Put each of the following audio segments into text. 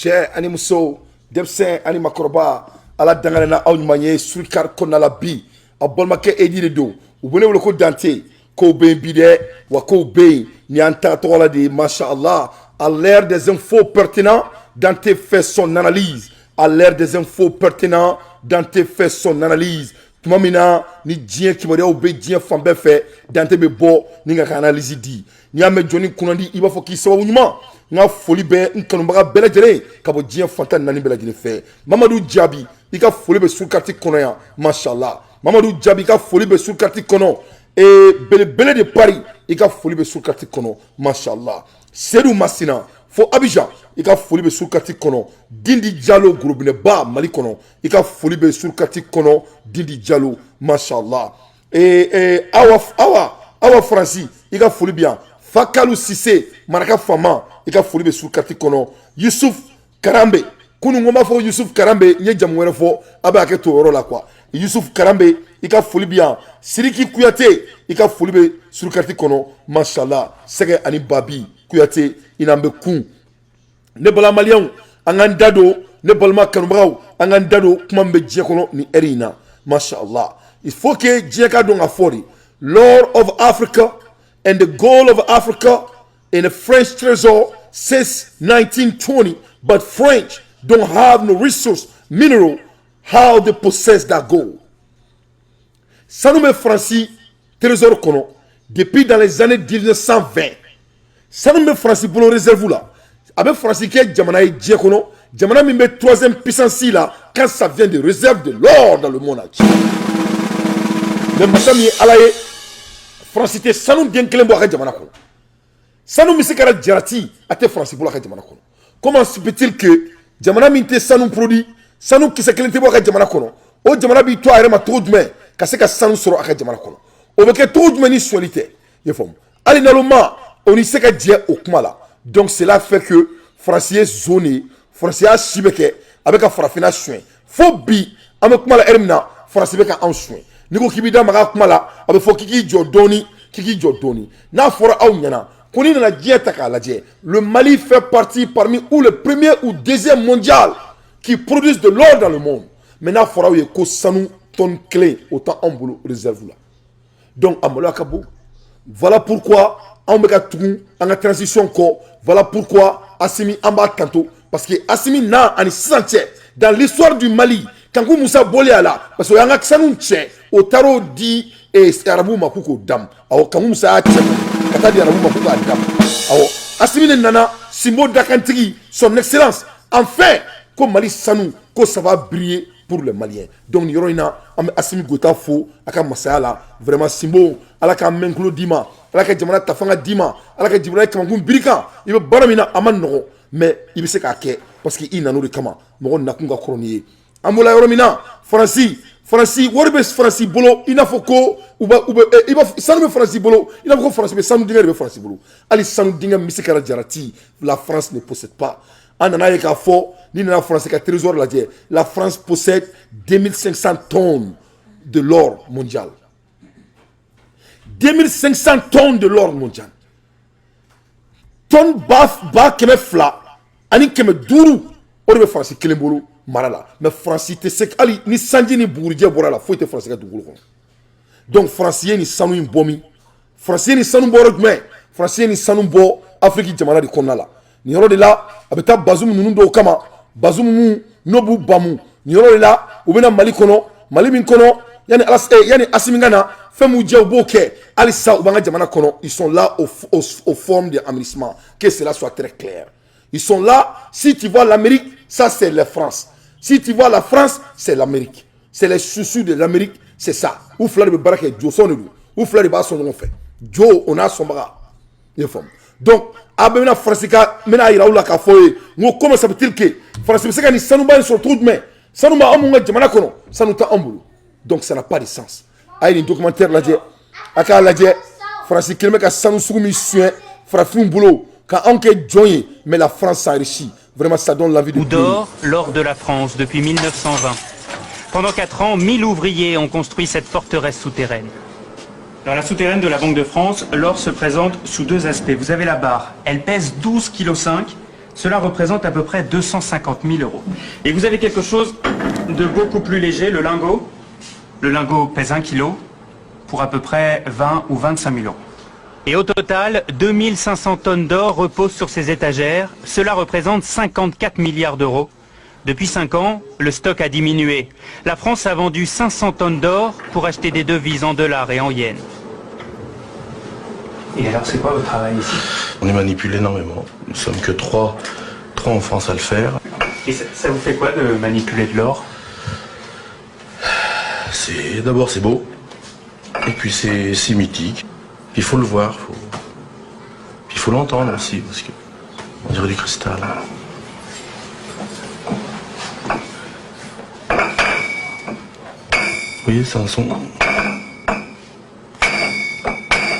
Cɛ ani muso, denmisɛn ani makɔrɔba, Ala dangalen na aw ɲuman ye surikari kɔnɔna la bi. Aw balimakɛ Edi de don, u bɛ ne wele ko Dante. Kow bɛ yen bi dɛ, wa kow bɛ yen ni y'an ta tɔgɔ la de ye. Masha Allah, à l'ère des infos pertinents, Dante fait son analyse. À l'ère des infos pertinents, Dante fait son analyse. Tuma min na ni diɲɛ kibaruyaw bɛ diɲɛ fan bɛɛ fɛ, Dante bɛ bɔ ni ka analyse di. N'i y'a mɛn jɔnni kunnandi, i b'a fɔ k'i sababu ɲuman. N ka foli bɛ n kanubaga bɛɛ lajɛlen ka bɔ diɲɛ fantan naani bɛɛ lajɛlen fɛ. Mamadu Jaabi, i ka foli bɛ surukati kɔnɔ yan, mashallah. Mamadu Jaabi, i ka foli bɛ surukati kɔnɔ. Ee, belebele de Paris, i ka foli bɛ surukati kɔnɔ, mashallah. Sedu Masina fo Abidjan, i ka foli bɛ surukati kɔnɔ. Dindi Jalo, gorobinɛba Mali kɔnɔ, i ka foli bɛ surukati kɔnɔ. Dindi Jalo, mashallah. Ee, Awa, Awa, Awa Faransi, i ka foli bɛ yan. Fakalu Sise, Maraka Fama, i ka foli bɛ surukati kɔnɔ. Yusuf Karambe, kunun ko n b'a fɔ Yusuf Karambe, n ye jamu wɛrɛ fɔ, a bɛ hakɛ to o yɔrɔ la quoi. Yusuf Karambe, i ka foli bɛ yan. Siriki Kuyate, i ka foli bɛ surukati kɔnɔ, mashallah. Sɛgɛ ani Babi Kuyate, i n'an bɛ kun. Ne balima maliyɛnw, an k'an da don. Ne balima kanubagaw, an k'an da don kuma min bɛ diɲɛ kɔnɔ nin heure in na, mashallah. Il faut que diɲɛ ka dɔn ka fɔ de: l'or of Africa and the gold of Africa in the French trésor since 1920, but French don't have no resource mineral. How they possess that gold? Sanu bɛ Faransi trésor kɔnɔ depuis dans les années 1920. Sanu bɛ Faransi bolo réserve la. A bɛ Faransi kɛ jamana ye diɲɛ kɔnɔ, jamana min bɛ troisième puissance la quand ça vient de réserve de l'or dans le monde entier. Mais masa min ye Ala ye, Faransi tɛ sanu den kelen bɔ a ka jamana kɔnɔ. Sanu bɛ se ka jarati, a tɛ Faransi bolo a ka jamana kɔnɔ. Comment se peut-il que jamana min tɛ sanu produit, sanu kisɛ kelen tɛ bɔ a ka jamana kɔnɔ, o jamana b'i to a yɛrɛ ma cogo jumɛn ka se ka sanu sɔrɔ a ka jamana kɔnɔ? O bɛ kɛ cogo jumɛn ni sɔli tɛ? I y'a faamu, hali naloma o ni se ka jɛ o kuma la. Donc cela fait que Faransi ye zone ye. Faransi y'a si bɛ kɛ a bɛ ka farafinna suɲɛ. Fo bi an bɛ kuma la heure min na, Faransi bɛ ka anw suɲɛ. N'i ko k'i b'i da maga kuma la, a bɛ fɔ k'i k'i jɔ dɔɔni, k'i k'i jɔ dɔɔni. N'a fɔra aw ɲɛna ko n'i nana diɲɛ ta k'a lajɛ, le Mali fait partie parmi ou le premier ou deuxième mondial qui produisent de l'or dans le monde. Mais n'a fɔra aw ye ko sanu tonne kelen o tɛ anw bolo réserve la, donc a maloya ka bon. Voilà pourquoi anw bɛ ka tugu an ka transition kɔ. Voilà pourquoi Assimi, an b'a tanto, parce que Assimi na ani sisan cɛ, dans l'histoire du Mali, Kanku Musa bɔlen a la, parce que o y'an ka sanu cɛ, o taar'o di arabuw ma k'u k'o dam. Awɔ, Kanku Musa y'a cɛ ka taa di arabuw ma k'u k'a dam. Awɔ, Assimi de nana, Sinbo dakantigi, son excellence, enfin ko Mali sanu, ko ça va briller pour les Maliens. Donc nin yɔrɔ in na, an bɛ Assimi Goïta fo a ka masaya la. Vraiment, Sinbo, Ala k'an mɛn tulo d'i ma, Ala ka jamana ta fanga d'i ma, Ala ka Jibirila kamankun biri kan. I bɛ baara min na, a ma nɔgɔn, mais i bɛ se k'a kɛ parce que i nan'o de kama. Mɔgɔ nakun ka kɔrɔ n'i ye. An bɔla yɔrɔ min na, Faransi, Faransi wari bɛ Faransi bolo, i n'a fɔ ko u bɛ u bɛ i b'a sanu bɛ Faransi bolo, i n'a fɔ ko Faransi bɛ sanu dingɛ de bɛ Faransi bolo. Hali sanu dingɛ min bɛ se ka jarati, la France ne possède pas. An nana ye k'a fɔ n'i nana Faransi ka trésor lajɛ, la France possède 2500 tonnes de l'or mondial. 2500 tonnes de l'or mondial, tonne 2 250, o de bɛ Faransi kelen bolo mara la. Mais Faransi tɛ se, hali ni sanji ni bugurijɛ bɔra la, foyi tɛ Faransi ka dugukolo kɔnɔ. Donc Faransi ye nin sanu in bɔ min? Faransi ye nin sanu bɔ yɔrɔ jumɛn? Faransi ye nin sanu bɔ Afiriki jamana de kɔnɔna la. Nin yɔrɔ de la, a bɛ taa Bazoum ninnu dɔw kama, Bazoum minnu n'o b'u bamu. Nin yɔrɔ de la, u bɛna Mali kɔnɔ, Mali min kɔnɔ, yanni ala yanni Assimi ka na, fɛn m'u jɛ, u b'o kɛ. Halisa u b'an ka jamana kɔnɔ. Ils sont là au forme de enrichissement. Que cela soit très clair, ils sont là. Si tu vois l'Amérique, ça c'est la France. Si tu vois la France, c'est l'Amérique. C'est les chouchous de l'Amérique, c'est ça. U fila de bɛ baara kɛ, josɔn de don, u fila de b'a sɔn ɲɔgɔn fɛ, jo o n'a sɔnbaga. I y'a faamu? Donc a bɛ bɛna Faransi ka, n bɛna yira aw la k'a fɔ ye n ko comment ça peut-il que Faransi bɛ se ka nin sanuba in sɔrɔ cogo jumɛn? Sanu b'anw mun ka jamana kɔnɔ, sanu tɛ anw bolo. Donc ça n'a pas de sens. A ye nin documentaire lajɛ, a k'a lajɛ. Faransi kelen bɛ ka sanu sugu min suɲɛ farafinw bolo ka anw kɛ jɔn ye, mais la France s'enrichit. Vraiment, ça donne l'envie de Où dort l'or de la France depuis 1920. Pendant 4 ans, 1000 ouvriers ont construit cette forteresse souterraine. Dans la souterraine de la Banque de France, l'or se présente sous deux aspects. Vous avez la barre, elle pèse 12,5 kg. Cela représente à peu près 250 000 euros. Et vous avez quelque chose de beaucoup plus léger, le lingot. Le lingot pèse 1 kg pour à peu près 20 ou 25 000 euros. Et au total, 2500 tonnes d'or reposent sur ces étagères. Cela représente 54 milliards d'euros. Depuis 5 ans, le stock a diminué. La France a vendu 500 tonnes d'or pour acheter des devises en dollars et en yens. Et alors, c'est quoi votre travail ici? On est manipule énormément. Nous sommes que trois en France à le faire. Et ça vous fait quoi de manipuler de l'or? C'est d'abord, c'est beau, et puis c'est mythique. Il faut le voir, il faut l'entendre aussi parce que on dirait du cristal. Vous voyez, c'est un son.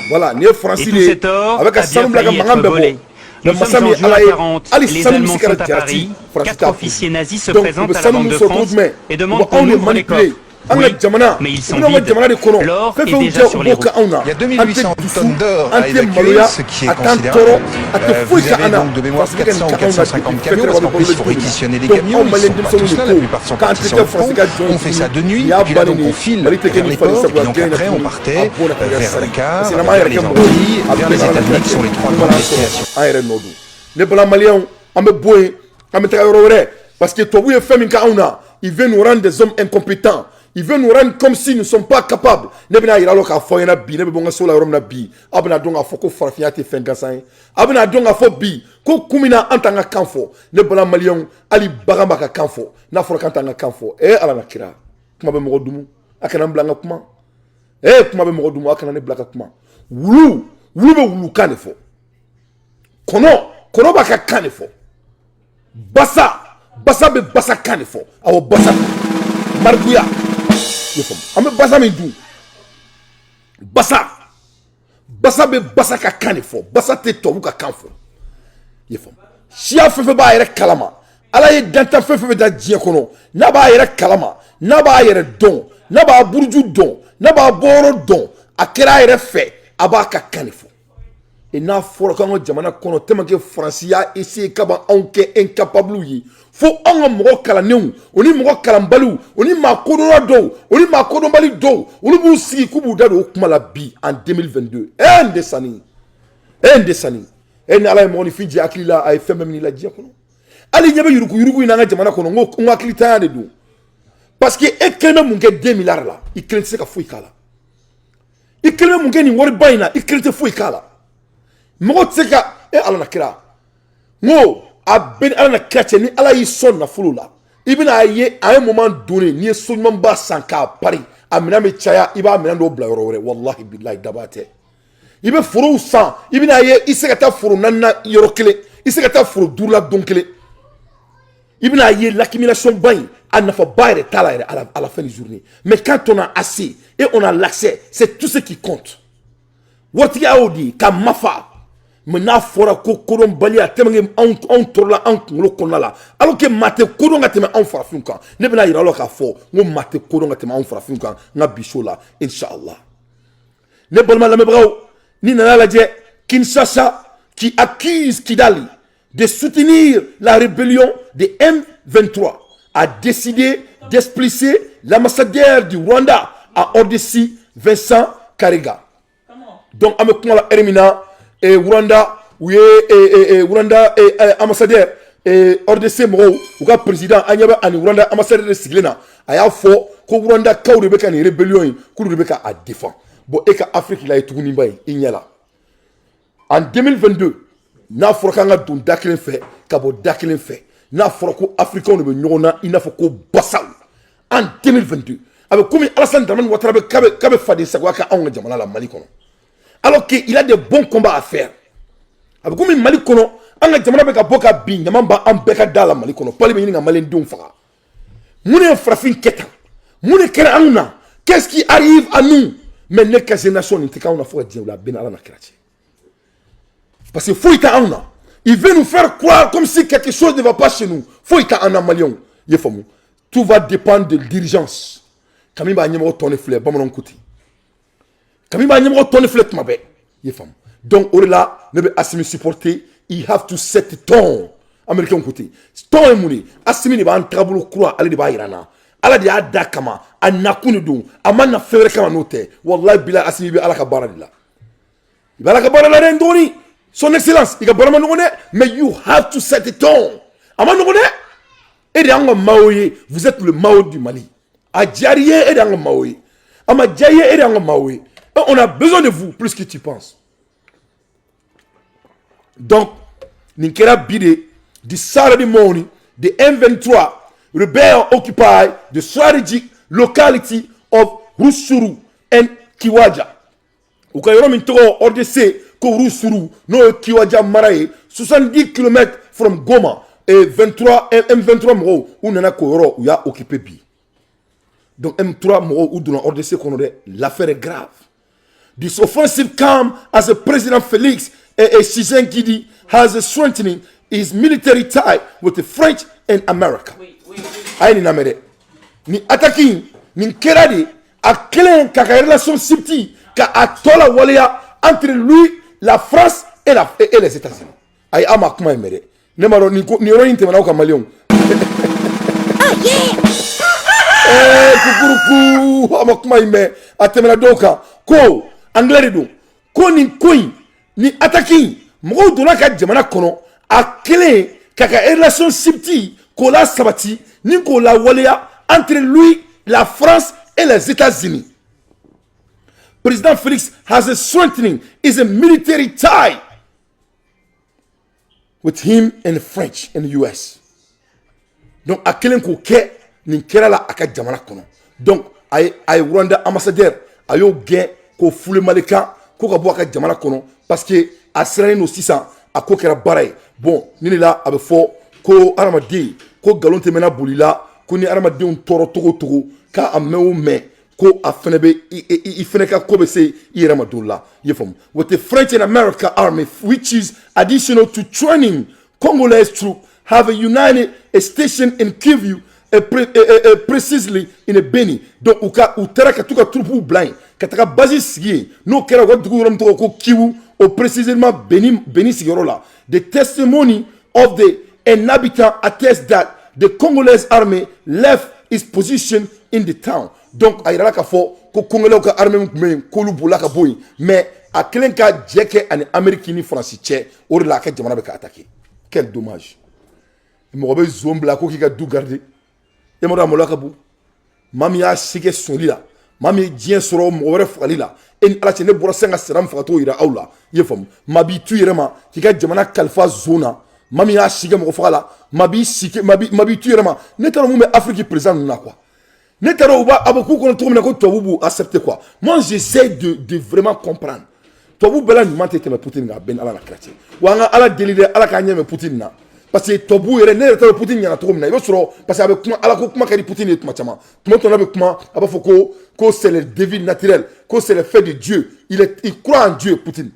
Voilà, nin ye Faransi Et de tout ye cet or a bɛ ka a bien sanu bila ka failli mankan être bɛɛ bɔ. volé. Mais Nous masa sommes min en ye juin Ala ye 40. hali Les sanu bɛ Allemands se ka sont à jarati Paris. Faransi Quatre t'a officiers nazis se donc u présentent bɛ à la sanu Banque min de sɔrɔ cogo France jumɛn et u demandent bɛ anw qu'on de ouvre les manipuler coffres. An ka Oui, jamana mais ils u sont bɛna an ka vides. jamana de kɔnɔ L'or fɛn est fɛn déjà jɛ sur u les b'o kɛ routes. anw na. Il y a An tɛ 2800 dusu tonnes d'or an à tɛ évacuer, maloya ce qui est a t'an considérable. tɔɔrɔ a tɛ Vous foyi kɛ avez an na donc de mémoire Faransi bɛ ka 400 nin ou kɛ anw na 450 depuis camions, fɛn parce qu'en bɛ plus, il balo faut cogo min na réquisitionner les donc camions. anw Ils maliyɛn sont pas denmisɛnninw tous de là, la ko plupart sont k'an partis tɛ sur kɛ le Faransi pont. ka jɔn On fait ça tuguni de nuit, nin y'a et puis là, bannen donc, de on ye file Mali tɛ kɛ vers ni les faden ports, et sagoya donc gɛn na après, on tuguni a partait bɔra ka kɛ vers sari Dakar, parce que n'an m'an vers yɛrɛ les kɛ mɔgɔ ye Antilles, a vers bɛɛ les n'Ala États-Unis, kira qui cɛ sont les trois n'u grandes mana sɔrɔ destinations. an yɛrɛ nɔ don. Ne bala maliyɛnw, an bɛ bɔ yen, an bɛ taga yɔrɔ wɛrɛ parce que tubabu ye fɛn min kɛ anw na, il veut nous rendre des hommes incompétents, il veut nous rendre comme si nous ne sommes pas capables. Ne bɛna yira aw la k'a fɔ aw ɲɛna bi, ne bɛ bɔ n ka so la yɔrɔ min na bi, aw bɛna dɔn k'a fɔ ko farafinya tɛ fɛn gansan ye. Aw bɛna dɔn k'a fɔ bi ko kun min na an t'an ka kan fɔ. Ne bala maliyɛnw, hali bagan b'a ka kan fɔ. N'a fɔra k'an t'an ka kan fɔ, ee Ala na kira, kuma bɛ mɔgɔ dumu, a kana n bila n ka kuma. Ee, kuma bɛ mɔgɔ dumu, a kana ne bila ka kuma. Wulu, wulu bɛ wulu kan de fɔ. Kɔnɔ, kɔnɔ b'a ka kan de fɔ. Basa, basa bɛ basa kan de fɔ. Awɔ, basa marikuya, i ye faamu? An bɛ basa min dun, basa, basa bɛ basa ka kan de fɔ. Basa tɛ tubabu ka kan fɔ, i ye faamu? Siya fɛn fɛn b'a yɛrɛ kalama, Ala ye dantan fɛn fɛn bɛ da diɲɛ kɔnɔ, n'a b'a yɛrɛ kalama, n'a b'a yɛrɛ dɔn, n'a b'a buruju dɔn, n'a b'a bɔyɔrɔ dɔn, a kɛra a yɛrɛ fɛ, a b'a ka kan de fɔ. Et n'a fɔra k'an ka jamana kɔnɔ, tellement que Faransi y'a essayé ka ban anw kɛ incapable ye, fo anw ka mɔgɔ kalannenw, o ni mɔgɔ kalanbaliw, o ni maa kodɔnna dɔw, o ni maa kodɔnbali dɔw, olu b'u sigi k'u b'u da don o kuma la bi en 2022. E n de sani, e n de sani, e ni Ala ye mɔgɔninfin jɛ hakili la, a ye fɛn bɛɛ minɛ i la diɲɛ kɔnɔ. Hali ɲɛ bɛ yurugu yurugu in na an ka jamana kɔnɔ, n ko n ko hakilitanya de don, parce que e kelen bɛ mun kɛ 2 milliards la? I kelen tɛ se ka foyi k'a la. I kelen bɛ mun kɛ nin wariba in na? I kelen tɛ foyi k'a la. Mɔgɔ tɛ se ka e Ala na kira, n ko a bɛɛ ni Ala na kira cɛ. Ni Ala y'i sɔn nafolo la, i bɛna ye à un moment donné, n'i ye so ɲumanba san k'a pari, a minɛn bɛ caya, i b'a minɛn dɔw bila yɔrɔ wɛrɛ. Walahi bilahi, daba tɛ. I bɛ forow san, i bɛna ye i se ka taa foro naani na yɔrɔ kelen, i se ka taa foro duuru la don kelen. I bɛna ye l'accumulation ba in, a nafaba yɛrɛ t'a la yɛrɛ à la fin du journée. Mais quand on a assez et on a l'accès, c'est tout ce qui compte. Waritigiya y'o de ye ka mafa. Mais n'a fɔra ko kodɔnbaliya, tellement que anw tɔɔrɔla an kunkolo kɔnɔna la, alors que maa tɛ kodɔn ka tɛmɛ anw farafinw kan. Ne bɛna yira aw la k'a fɔ n ko maa tɛ kodɔn ka tɛmɛ anw farafinw kan n ka bi so la, inshallah. Ne balima lamɛnbagaw, ni nana lajɛ, Kinshasa qui accuse Kidali de soutenir la rébellion des M23 a décidé d'expulser l'ambassadeur du Rwanda à RDC, Vincent Karega. Donc an bɛ kuma la heure min na, Rwanda u ye Rwanda ambassadeur, RDC mɔgɔw, u ka président, an ɲɛ bɛ ani Rwanda ambassadeur de sigilen na, a y'a fɔ ko Rwanda kaw de bɛ ka nin rébellion in, k'olu de bɛ ka a défend. Bon, e ka Afrique la ye tuguni ba ye i ɲɛ la en 2022, n'a fɔra k'an ka don da kelen fɛ ka bɔ da kelen fɛ, n'a fɔra ko africains de bɛ ɲɔgɔn na i n'a fɔ ko basaw en 2022, a bɛ komi Alassane Dramane Ouattara bɛ k'a bɛ faden sagoya kɛ anw ka jamana la Mali kɔnɔ, alors qu'il a des bons combats à faire. A bɛ komi Mali kɔnɔ, an ka jamana bɛ ka bɔ ka bin, ɲama b'an bɛɛ ka da la Mali kɔnɔ, pali bɛ ɲini ka maliyɛndenw faga. Mun de ye farafin kɛ tan? Mun de kɛra anw na? Qu'est-ce qui arrive à nous? Mais ne ka génération, nin tɛ k'anw na fo ka diɲɛ wuli. A bɛɛ ni Ala na kira cɛ, parce que foyi tɛ anw na. Il veut nous faire croire comme si quelque chose ne va pas chez nous. Foyi tɛ an na maliyɛnw, i ye faamu? Tout va dépendre de dirigeance. Kami b'a ɲɛmɔgɔ tɔn de filɛ, bamananw ko ten, kami b'a ɲɛmɔgɔ tɔn de filɛ tuma bɛɛ, i ye faamu? Donc o de la ne bɛ Assimi supporter. Il have to set the tone. Américain ko ten. Tɔn ye mun de ye? Asimi de b'an tagabolo kura, ale de b'a yira n na. Ala de y'a da kama, a nakun de don, a ma na fɛn wɛrɛ kama n'o tɛ. Walayi bila, Asimi bɛ Ala ka baara de la, i bɛ Ala ka baara la dɛ. N dɔgɔnin, Son Excellence, i ka baara ma nɔgɔn dɛ, mais you have to set the tone. A ma nɔgɔn dɛ. E de y'an ka maaw ye. Vous êtes le Mao du Mali. A diyara i ye, e de y'an ka maaw ye. A ma diya i ye, e de y'an ka maaw ye. On a besoin de vous plus que tu penses. Donc nin kɛra bi de. The Saturday morning, the M23 rebel occupy the strategic locality of Rutshuru and Kiwanja. U ka yɔrɔ min tɔgɔ RDC ko Rutshuru, n'o ye Kiwanja mara ye, 70 km from Goma. Et 23 M23 mɔgɔw, u nana k'o yɔrɔ, u y'a occupé bi. Donc M3 mɔgɔw, u donna RDC kɔnɔ dɛ. L'affaire est grave. This offensive come as a President Felix Tshisekedi has strengthening his military tie with the French and America. A ye nin lamɛn dɛ. Nin attaque in, nin kɛra de a kɛlen k'a ka relation subtile ka a tɔ la waleya entre lui, la France et les États-Unis. Ayi, aw ma kuma in mɛn dɛ. Ne m'a dɔn nin ko nin yɔrɔ in tɛmɛna aw kan, maliyɛnw. Kukuruku, aw ma kuma in mɛn. A tɛmɛna dɔw kan ko anglais de don, ko nin ko in, nin attaque in, mɔgɔw donna ka jamana kɔnɔ, a kɛlen k'a ka relation subtile k'o la sabati ni k'o la waleya entre lui, la France et les États-Unis. Président Félix has a strengthening is a military tie with him and the French and the US. Donc a kɛlen k'o kɛ, nin kɛra la a ka jamana kɔnɔ. Donc a ye Rwanda ambassadeur, a y'o gɛn k'o fule malikan ko ka bɔ a ka jamana kɔnɔ, parce que a sirannen don sisan, a ko kɛra baara ye. Bon, ni de la a bɛ fɔ ko hadamaden ko nkalon tɛmɛna boli la, ko ni hadamadenw tɔɔrɔ togo togo k'a mɛn o mɛn, ko a fɛnɛ bɛ i fɛnɛ ka ko bɛ se i yɛrɛ ma don la. I ye faamu? With the French and American army, which is additional to training Congolese troops, have a united a station in Kivu, precisely in a Beni. Donc u ka u taara ka t'u ka troupes bila yen, ka taga base sigi yen. N'o kɛra u ka dugu yɔrɔ min tɔgɔ ko Kivu, o précisément Beni sigiyɔrɔ la. The testimony of the inhabitants attest that the Congolese army left its position in the town. Donc a yirala k'a fɔ ko Congolais ka armée min tun bɛ yen, k'olu bolila ka bɔ yen. Mais a kɛlen ka jɛ kɛ ani Amérique ni Faransi cɛ, o de la a ka jamana bɛ ka attaquer. Quel dommage! Mɔgɔ bɛ zon bila ko k'i ka du garder, e ma dɔn a maloya ka bon. Maa min y'a si kɛ sonyali la, maa min ye diɲɛ sɔrɔ mɔgɔ wɛrɛ fagali la, e ni Ala cɛ, ne bɔra sisan ka Saddam fagacogo yira aw la. I ye faamu? Maa b'i tu yɛrɛ ma k'i ka jamana kalifa zon na. Maa min y'a si kɛ mɔgɔ faga la, maa b'i si kɛ, maa b'i tu yɛrɛ ma. Ne t'a dɔn mun bɛ Afiriki président ninnu na quoi. Ne t'a dɔn u b'a a bɛ k'u kɔnɔ cogo min na ko tubabu b'u accepter quoi. Moi, j'essaie de vraiment comprendre. Tubabu bɛɛ la ɲuman tɛ tɛmɛ Poutine kan, a bɛɛ ni Ala la kira cɛ. Wa an ka Ala deli dɛ, Ala k'an ɲɛ mɛn Poutine na, parce que tubabu yɛrɛ, ne yɛrɛ t'a dɔn Poutine ɲɛna cogo min na. I bɛ sɔrɔ parce que a bɛ kuma, Ala ko kuma ka di Poutine ye tuma caman. Tuma tuma n'a bɛ kuma, a b'a fɔ ko c'est le devin naturel, ko c'est le fait de Dieu. Il croit en Dieu, Poutine.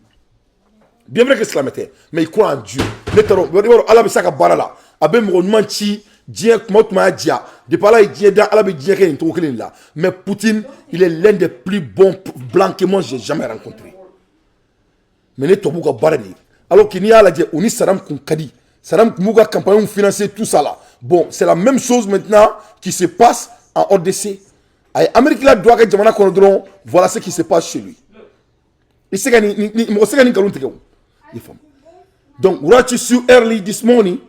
Bien vrai que silamɛ tɛ, mais il croit en Dieu. Ne t'a dɔn, i b'a dɔn Ala bɛ se a ka baara la, a bɛ mɔgɔ ɲuman ci diɲɛ tuma o tuma y'a diya. Depuis Ala ye diɲɛ da, Ala bɛ diɲɛ kɛ nin cogo kelen de la. Mais Poutine, il est l'un des plus bons blancs que moi j'ai jamais rencontré. Mais ne tubabuw ka baara de ye, alors que n'i y'a lajɛ, u ni Saddam kun ka di. Saddam kun b'u ka campagne financer, tout ça là. Bon, c'est la même chose maintenant qui se passe en RDC. A ye Amérique la don a ka jamana kɔnɔ dɔrɔn, voilà ce qui se passe chez lui. I se ka nin nin mɔgɔ se ka nin nkalon tigɛ o. I faamu? Donc Rutshuru early this morning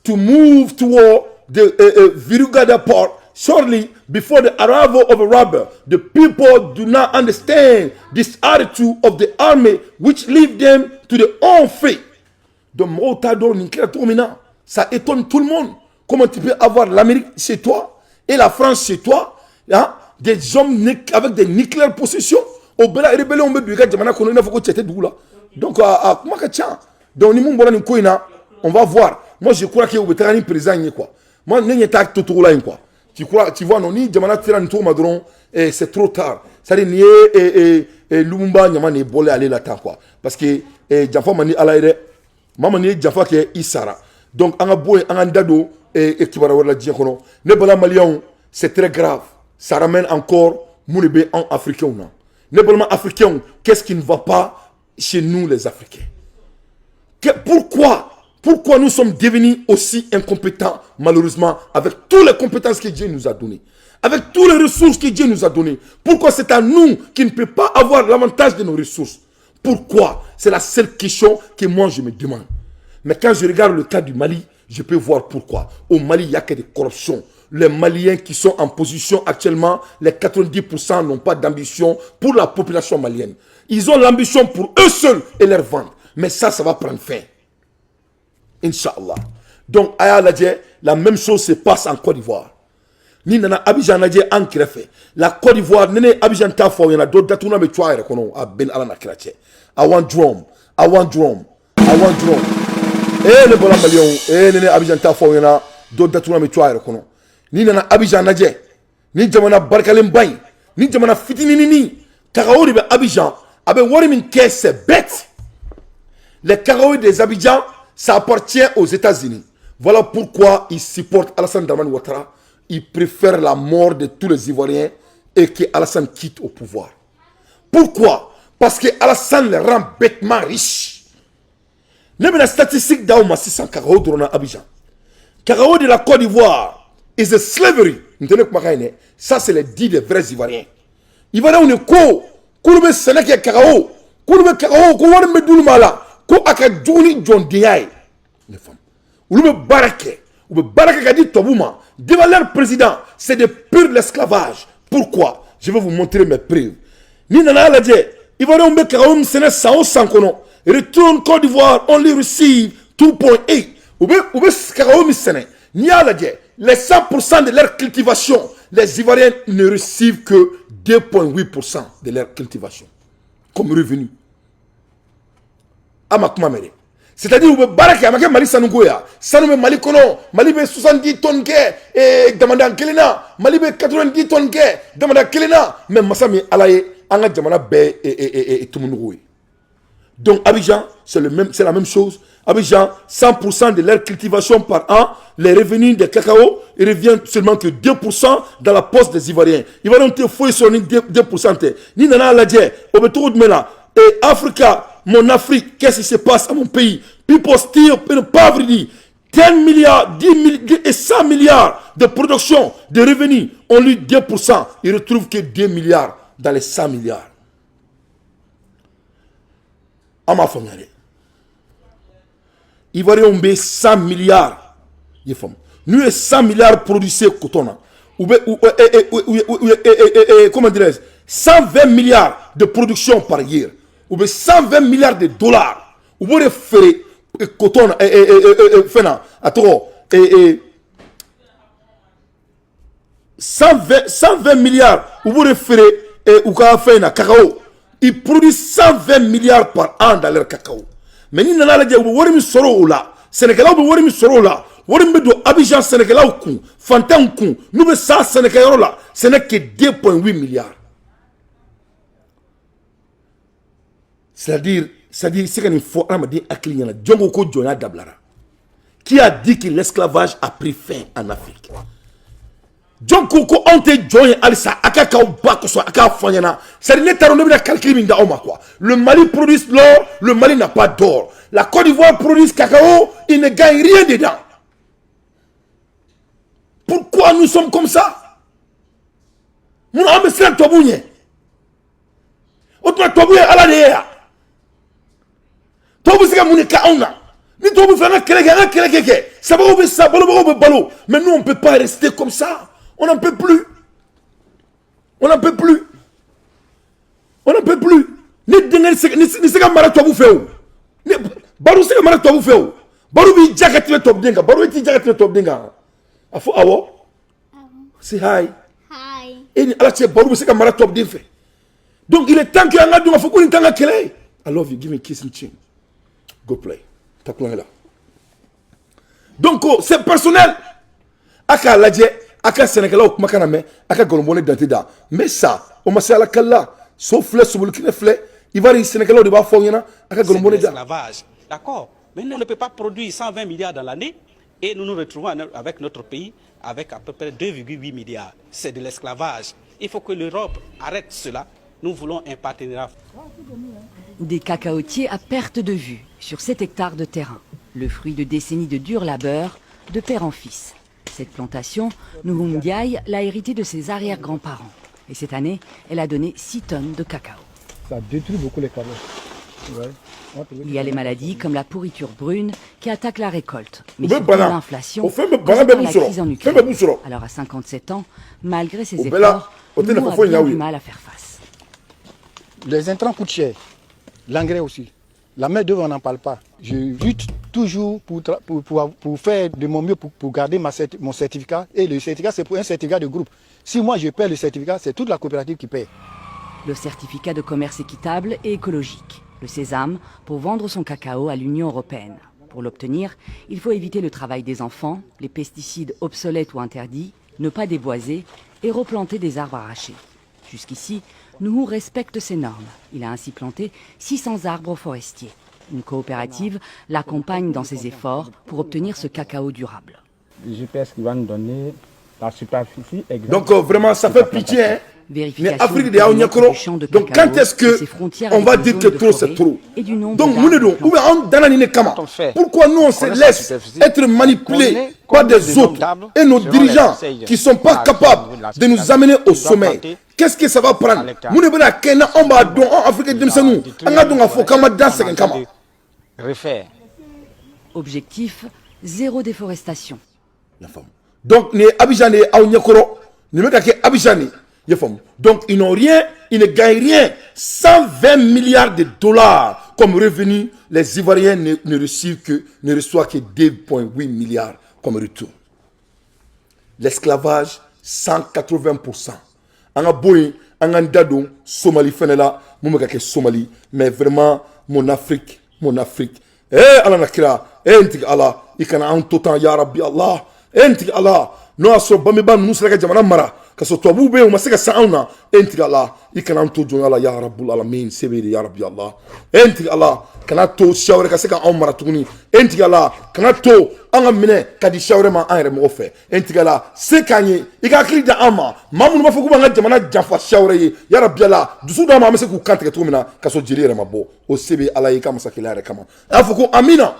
to move toward the Virunga Park shortly before the arrival of a rebel. The people do not understand this attitude of the army, which leave them to their own fate. Donc mɔgɔw t'a dɔn nin kɛra cogo min na. Ça étonne tout le monde. Comment tu peux avoir l'Amérique chez toi et la France chez toi, hein, des hommes avec des nucléaires possessions, o bɛɛ la rébellion bɛ don i ka jamana kɔnɔ i n'a fɔ ko cɛ tɛ dugu la? Donc a kuma ka ca. Donc ni mun bɔra nin ko in na, on va voir. Moi, je crois que u bɛ taga ni président in ye quoi. Moi, ne ɲɛ t'a to cogo la yen quoi. Tu crois, tu vois? Non, ni jamana sera nin cogo ma dɔrɔn, c'est trop tard. C'est à dire nin ye Lumumba ɲama de bɔlen ale la tan quoi, parce que janfa man di Ala ye dɛ. Maa ma, n'i ye janfa kɛ, i sara. Donc an ka bɔ yen, an k'an da don kibaruya wɛrɛ la diɲɛ kɔnɔ. Ne bala maliyɛnw, c'est très grave. Ça ramène encore mun de bɛ anw Africains na. Ne balima Africains, qu'est-ce qui ne va pas chez nous les Africains? Pourquoi Pourquoi nous sommes devenus aussi incompétents, malheureusement, avec toutes les compétences que Dieu nous a données, avec toutes les ressources que Dieu nous a données? Pourquoi c'est à nous qui ne peut pas avoir l'avantage de nos ressources? Pourquoi? C'est la seule question que moi je me demande. Mais quand je regarde le cas du Mali, je peux voir pourquoi. Au Mali, il n'y a que des corruptions. Les Maliens qui sont en position actuellement, les 90% n'ont pas d'ambition pour la population malienne. Ils ont l'ambition pour eux seuls et leur ventre. Mais ça va prendre fin. Inch'Allah. Donc, a y'a lajɛ, la même chose se passe en Côte d'Ivoire. N'i nana Abidjan lajɛ an kɛrɛfɛ, la Côte d'Ivoire, ni ne ye Abidjan ta fɔ aw ɲɛna, dɔ datugulan bɛ to a yɛrɛ kɔnɔ. A bɛɛ ni Ala na kira cɛ. Awan drum, awan drum, awan drum. Ee, ne bɔra Maliyɛnw. Ee, ni ne ye Abidjan ta fɔ aw ɲɛna, dɔ datugulan bɛ to a yɛrɛ kɔnɔ. N'i nana Abidjan lajɛ, ni jamana barikalenba in, ni jamana fitinininin, cacao de bɛ Abidjan. A bɛ wari min kɛ, c'est bête. Les cacao des Abidjan, ça appartient aux États-Unis. Voilà pourquoi ils supportent Alassane Dramane Ouattara. Ils préfèrent la mort de tous les Ivoiriens et que Alassane quitte au pouvoir. Pourquoi? Parce que Alassane les rend bêtement riches. Ne bɛna statistique d'aw ma sisan cacao dɔrɔn na Abidjan. Cacao de la Côte d'Ivoire is a slavery. N tɛ ne kumakan ye dɛ. Ça, c'est les dits des vrais Ivoiriens. Ivoiriens de ko k'olu bɛ sɛnɛ kɛ cacao, k'olu bɛ cacao, ko wari min bɛ d'olu ma a la, ko a ka jugu ni jɔndenya ye. Ne faamu. Olu bɛ baara kɛ. U bɛ baara kɛ ka di tubabu ma. Devant leur président, c'est de pur l'esclavage. Pourquoi? Je vais vous montrer mes preuves. N'i nana lajɛ, Ivoiriens bɛ cacao min sɛnɛ san o san kɔnɔ, retourne Côte d'Ivoire only receive 2.8. U bɛ cacao min sɛnɛ, n'i y'a lajɛ, les 100% de leur cultivation, les Ivoiriens ne reçoivent que 2.8% de leur cultivation comme revenu. A ma kuma mɛn dɛ. C'est-à-dire u bɛ baara kɛ, a ma kɛ Mali sanuko ye, sanu bɛ Mali kɔnɔ, Mali bɛ 70 tonnes kɛ damada kelen na, Mali bɛ 90 tonnes kɛ damada kelen na. Mais masa min Ala ye, an ka jamana bɛɛ ye tumunugu ye. Donc Abidjan, c'est le même, c'est la même chose. Abidjan, 100% de leur cultivation par an, les revenus des cacao, ils reviennent seulement que 2% dans la poche des Ivoiriens. Ivoiriens tɛ foyi sɔrɔ ni 2% tɛ. N'i nana lajɛ, o bɛ cogo jumɛn na? Et Africa, mon Afrique, qu'est-ce qui se passe à mon pays? People still in poverty. 10 milliards, 10 milliards et 100 milliards de production, de revenus, on lui 2%. Il retrouve que 2 milliards dans les 100 milliards. An m'a faamuya dɛ. Ivoiriens bɛ 100 milliards, i ye faamu, n'u ye 100 milliards produit coton na, u bɛ u comment dirais-je, 120 milliards de production par year, u bɛ 120 milliards de dollars, u b'o de feere coton na, fɛn na, a tɔgɔ 120, 120 milliards, u b'o de feere u ka fɛn na cacao. Ils produisent 120 milliards par an dans leur cacao. Mais n'i nana lajɛ, u bɛ wari min sɔrɔ o la, sɛnɛkɛlaw bɛ wari min sɔrɔ o la, wari min bɛ don Abidjan sɛnɛkɛlaw kun, fantanw kun, n'u bɛ s'a sɛnɛkɛyɔrɔ la, ce n'est que 2,8 milliards. C'est-à-dire, se ka nin fɔ adamaden hakili ɲɛna, jɔn ko ko jɔnya dabilara? Qui a dit que l'esclavage a pris fin en Afrique? Jɔn ko ko anw tɛ jɔn ye halisa? A ka k'aw ba kosɔn, a k'a fɔ an ɲɛna. C'est-à-dire ne taara, ne bɛna calcul min d'aw ma quoi. Le Mali produit l'or, le Mali n'a pas d'or. La Côte d'Ivoire produit cacao, il ne gagne rien dedans. Pourquoi nous sommes comme ça? Mun an bɛ siran tubabuw ɲɛ? O tuma tubabu ye Ala de ye yan? Tubabu bɛ se ka mun de kɛ anw na? Ni tubabu fɛ an ka kɛlɛ kɛ, an ka kɛlɛ kɛ, sabagaw bɛ sa, balobagaw bɛ balo. Mais nous, on peut pas rester comme ça. On n'en peut plus, on n'en peut plus, on n'en peut plus. Ni denkɛ ni se ka mara tubabu fɛ o, ni baro se ka mara tubabu fɛ o, baro b'i ja ka tɛmɛ tubabuden kan, baro t'i ja ka tɛmɛ tubabuden kan. A fɔ awɔ. Say hi. Hi. E ni Ala cɛ, baro bɛ se ka mara tubabuden fɛ? Donc il est temps que an ka dɔn ka fɔ ko nin t'an ka kɛlɛ ye. I love you. Give me a kiss and chin. Go play. Ta kulonkɛ la. Donc c'est personnel. A k'a lajɛ, a ka sɛnɛkɛlaw kumakan na mɛn, a ka nkalon bɔ ne dante da n bɛ sa, o ma se Ala kali la. So filɛ, sobolikɛnɛ filɛ, Ivoire sɛnɛkɛlaw de b'a fɔ aw ɲɛna, a ka nkalon bɔ ne da. L'esclavage. D'accord. Mais nous, on ne peut pas produire 120 milliards dans l'année et nous nous retrouvons avec notre pays avec à peu près 2,8 milliards. C'est de l'esclavage. Il faut que l'Europe arrête cela. Nous voulons un partenariat. Des cacaotiers à perte de vue sur 7 hectares de terrain. Le fruit de décennies de dur labeur, de père en fils. Cette plantation, Nouhou Ndiaye l'a héritée de ses arrière-grands-parents. Et cette année, elle a donné 6 tonnes de cacao. Ça détruit beaucoup les carottes. Ouais. Il y a les maladies comme la pourriture brune qui attaque la récolte, mais Mais surtout bana. l'inflation O fɛn bɛ causée bana bɛ par b'u la sɔrɔ. crise en Fɛn Ukraine. bɛ b'u sɔrɔ. Alors à 57 ans, malgré ses O bɛɛ la, efforts, o tɛ Nouhou nafa a foyi ɲɛ bien aw du ye. mal à faire face. Les intrants coûtent cher. L'engrais aussi. La main d'œuvre, on n'en parle pas. Je lutte toujours pour faire de mon mieux pour garder mon certificat. Et le certificat, c'est pour un certificat de groupe. Si moi je perds le certificat, c'est toute la coopérative qui paie. Le certificat de commerce équitable et écologique, le sésame, pour vendre son cacao à l'Union européenne. Pour l'obtenir, il faut éviter le travail des enfants, les pesticides obsolètes ou interdits, ne pas déboiser et replanter des arbres arrachés. Jusqu'ici, Nouhou respecte ces normes. Il a ainsi planté 600 arbres forestiers. Une coopérative l'accompagne dans ses efforts pour obtenir ce cacao durable. Le GPS qui va nous donner la superficie exacte. Donc vraiment, ça fait pitié, hein. Vérification Mais Afrique du de y'aw périmètre ɲɛkɔrɔ. du champ de Donc cacao, quand est-ce de que ses frontières on avec va une dire zone que de trop c'est forêt trop? et du nombre Donc mun de d'arbres don ou plantés. bien anw danna nin de kama? On fait. Pourquoi nous, on se Connaît sa laisse superficie, être manipulés connaît par combien des de nombre autres d'arbres et nos selon les dirigeants conseils qui sont pas qu'on a capables au niveau de la de nous circulation. amener au On doit sommet? planter Qu'est-ce que ça va à prendre? l'hectare. Mun de bɛna kɛ na anw b'a dɔn, anw Afrique denmisɛnninw, an ka dɔn k'a fɔ k'an ma dan sɛgɛn kama? Refaire. Objectif, zéro déforestation. I y'a faamu? Donc nin ye Abidjan de ye aw ɲɛkɔrɔ, nin bɛ ka kɛ Abidjan de, i y'a faamu? Donc ils n'ont rien, ils ne gagnent rien. 120 milliards de dollars comme revenu, les Ivoiriens ne reçoivent que 2,8 milliards comme retour. L'esclavage, 180%. An ka bɔ yen, an k'an da don Somali fɛnɛ la, mun bɛ ka kɛ Somali. Mais vraiment, mon Afrique, mon Afrique, eh Ala na kira, eh n tigi Ala, i kana an to tan, ya Rabbi Allah, eh n tigi Ala. N'o y'a sɔrɔ bangebaa ninnu sera ka jamana mara ka sɔrɔ tubabuw bɛ yen, u ma se ka se anw na, e n tigi Ala, i kana an to jɔnya la, ya Rabbul alamin, se bɛ de, ya Rabbi Allah. E n tigi Ala, kana to siya wɛrɛ ka se ka anw mara tuguni. E n tigi Ala, kana to an ka minɛ ka di siya wɛrɛ ma an yɛrɛ mɔgɔ fɛ. E n tigi Ala, se k'an ye, i ka hakili di an ma, maa minnu b'a fɔ k'u b'an ka jamana janfa siya wɛrɛ ye, ya Rabbi Allah, dusu d'an ma, an bɛ se k'u kan tigɛ cogo min na ka sɔrɔ jeli yɛrɛ ma bɔ. O se bɛ Ala ye i ka masakɛla yɛrɛ kama. A y'a fɔ ko amina.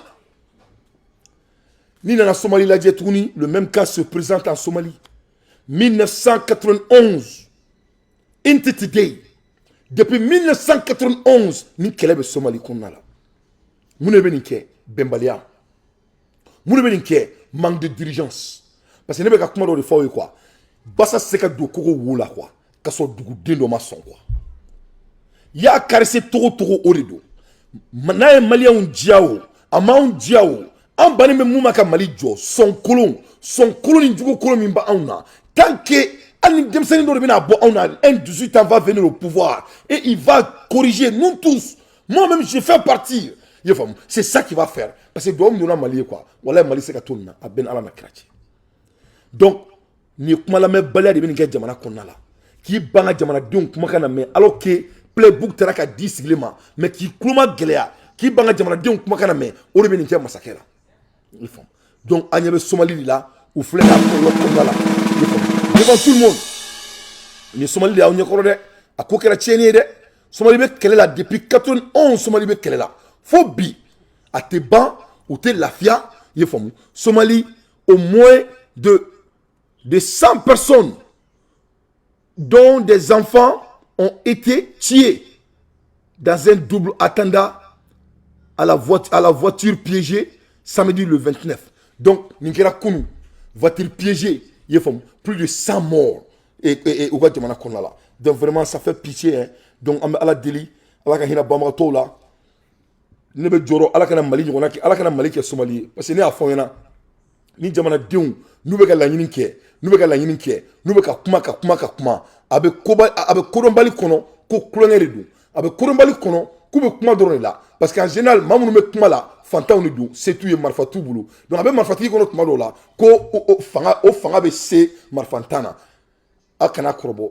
N'i nana Somalie lajɛ tuguni, le même cas se présente en Somalie. 1991 until today, depuis 1991 ni kɛlɛ bɛ Somalie kɔnɔna la. Mun de bɛ nin kɛ? Bɛnbaliya. Mun de bɛ nin kɛ? Manque de dirigeance. Parce que ne bɛ ka kuma dɔ de fɔ aw ye quoi, basa tɛ se ka don kogo wo la quoi ka sɔrɔ duguden dɔ ma sɔn quoi. I y'a caressé togo togo, o de don. N'a ye Maliyɛnw diya o, a m'anw diya o, an bannen bɛ mun ma ka Mali jɔ, sɔn kolon, sɔn kolon ni jugu kolon min b'anw na, tant que hali ni denmisɛnnin dɔ de bɛna bɔ anw na, un 18 ans va venir au pouvoir et il va corriger nous tous, moi-même je fais partie, i y'a faamu? C'est ça qu'il va faire, parce que duwawu min donna Mali ye quoi, walahi Mali se ka to nin na, a bɛɛ ni Ala na kira cɛ. Donc nin ye kuma lamɛnbaliya de bɛ nin kɛ jamana kɔnɔna la, k'i ban ka jamanadenw kumakan na mɛn, alors que playbook taara ka di sigilen ma, mais k'i tuloma gɛlɛya k'i ban ka jamanadenw kumakan na mɛn, o de bɛ nin kɛ masakɛ la, i faamu? Donc an ɲɛ bɛ Somali de la, u filɛ k'a kɔlɔlɔ kɔnɔna la, i faamu? Devant tout le monde, nin ye Somali de y'aw ɲɛkɔrɔ dɛ. A ko kɛra tiɲɛni ye dɛ. Somali bɛ kɛlɛ la depuis 91, Somali bɛ kɛlɛ la fo bi, a tɛ ban, u tɛ lafiya, i ye faamu? Somali, au moins de 100 personnes, dont des enfants, ont été tués dans un double attentat à la voiture piégée samedi le 29. Donc, nin kɛra kunu, voiture piégée, i ye faamu? Plus de 100 morts et u ka jamana kɔnɔna la. Donc vraiment, ça fait pitié, hein. Donc an bɛ Ala deli, Ala ka hinɛ banbagatɔw la. Ne bɛ jɔrɔ, Ala kana Mali ɲɔgɔnna kɛ, Ala kana Mali kɛ Somali ye, parce que ne y'a fɔ aw ɲɛna, ni jamanadenw n'u bɛ ka laɲini kɛ, n'u bɛ ka laɲini kɛ, n'u bɛ ka kuma ka kuma ka kuma, a bɛ koba, a bɛ kodɔnbali kɔnɔ ko kulonkɛ de don, a bɛ kodɔnbali kɔnɔ k'u bɛ kuma dɔrɔn de la, parce que en général maa minnu bɛ kuma la, fantanw de don, se t'u ye, marifa t'u bolo. Donc a bɛ marifatigi kɔnɔ tuma dɔw la ko o fanga bɛ se marifantan na. A kana kɔrɔbɔ,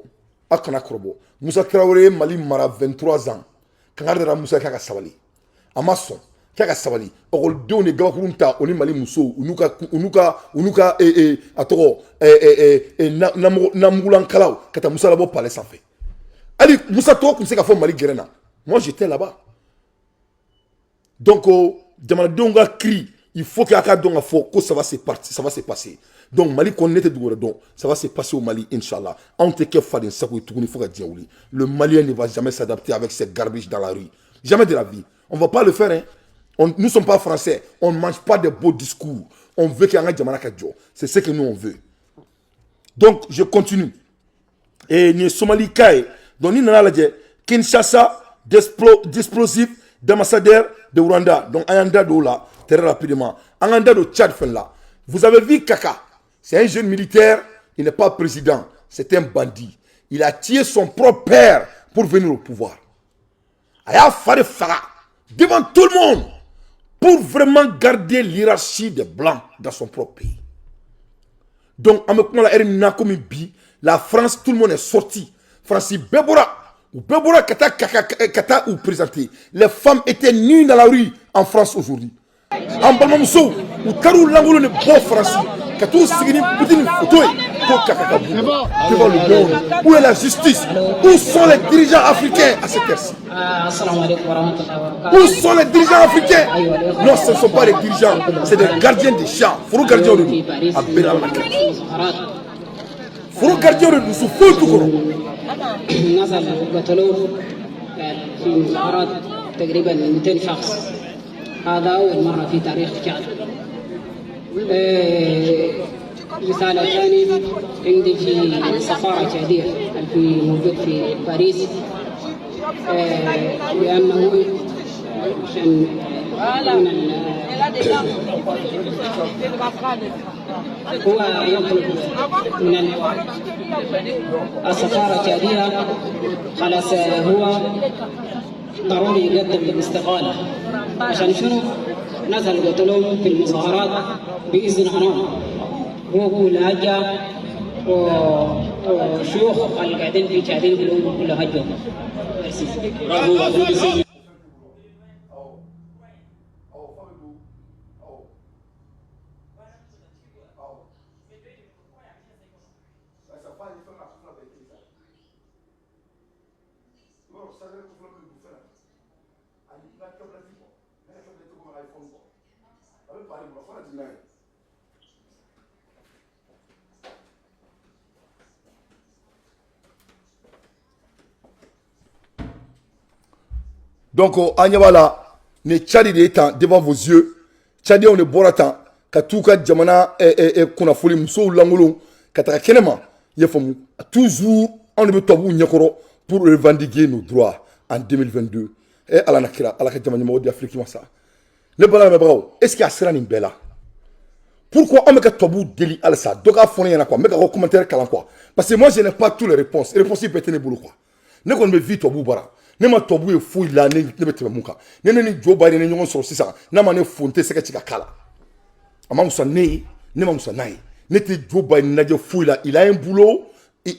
a kana kɔrɔbɔ. Musa Tarawele ye Mali mara 23 ans. Kangari dara Musa k'a ka sabali, a ma sɔn k'a ka sabali. Ɔkɔlidenw de gabakurun ta, o ni Mali musow, u n'u ka a tɔgɔ namugulankalaw ka taa Musa labɔ palais sanfɛ. Hali Musa tɔgɔ tun tɛ se ka fɔ Mali gɛrɛn na. Moi, j'étais là-bas. Donc jamanadenw ka cri Il faut que a ka dɔn ka fɔ ko ça va se partir, ça va se passer. Donc Mali kɔni, ne tɛ dugu wɛrɛ dɔn, ça va se passer au Mali, inchallah. Anw tɛ kɛ faden sago ye tuguni fo ka diɲɛ wuli. Le Malien ne va jamais s'adapter avec cette garbage dans la rue, jamais de la vie. On va pas le faire, hein. Nous ne sommes pas français, on ne mange pas de beaux discours. On veut qu'an ka jamana ka jɔ, c'est ce que nous on veut. Donc je continue. Et nin ye Somali ka ye. Donc ni nana lajɛ, Kinshasa, d'explosifs d'ambassadeur de Rwanda. Donc an y'an da don o la très rapidement. An k'an da don Tchad fɛn la. Vous avez vu Kaka, c'est un jeune militaire, il n'est pas président, c'est un bandit. Il a tué son propre père pour venir au pouvoir. A y'a fa de faga devant tout le monde pour vraiment garder l'hierarchie des blancs dans son propre pays. Donc an bɛ kuma la heure min na komi bi, la France, tout le monde est sorti. France bɛɛ bɔra, u bɛɛ bɔra ka taa Kaka, ka taa u présenter. Les femmes étaient nues dans la rue en France aujourd'hui. An balimamusow, u taar'u lankolon de bɔ Faransi ka t'u sigi ni Poutine photo ye ko Kaka ka b'u devant le monde. Où est la justice? Où sont les dirigeants africains à cette heure-ci? Où sont les dirigeants africains? Non, ce ne sont pas des dirigeants, c'est des gardiens des champs. Foro gardiens de don. A bɛɛ n'Ala kɛrɛfɛ, foro gardiens de don, su foyi t'u kɔrɔ. الناس اللي قتلوه في مظاهرات تقريبا 200 شخص، هذا أول مرة في تاريخ تشاد. رسالة ثانية عندي في السفارة التشادية في موجود في باريس، لأنه عشان من هو يطلب من السفارة التشادية، خلاص هو ضروري يقدم الاستقالة. عشان شنو؟ نزل قتلهم في المظاهرات بإذن هنوم هو الهجة وشيوخ اللي قاعدين في تشادين كلهم كلها هجوا. Merci. Donc an ɲɛ b'a la, nin Tchad de ye tan devant vos yeux. Tchadiens de bɔra tan ka t'u ka jamana kunnafoni, musow lankolon ka taga kɛnɛ ma. I y'a faamu, toujours anw de bɛ tubabuw ɲɛkɔrɔ pour revendiquer nos droits en 2022. Ala na kira, Ala ka jamana ɲɛmɔgɔ di Afiriki ma sa. Ne balimakɛbagaw, est ce que a sera nin bɛɛ la? Pourquoi an bɛ ka tubabuw deli halisa? Dɔ k'a fɔ ne ɲɛna quoi. N bɛ ka ka commentaire kalan quoi, parce que moi je n'ai pas toutes les réponses. Réponse bɛɛ tɛ ne bolo quoi. Ne kɔni bɛ vie tubabuw bara, ne ma tubabu ye foyi la. Ne bɛ tɛmɛ mun kan? Ne ni Joe Biden ni ɲɔgɔn sɔrɔ sisan, n'a ma ne fo, n tɛ sɛgɛ ci ka k'a la. A ma fusa ne ye, ne ma fusa n'a ye. Ne tɛ Joe Biden lajɛ foyi la. Il a un boulot,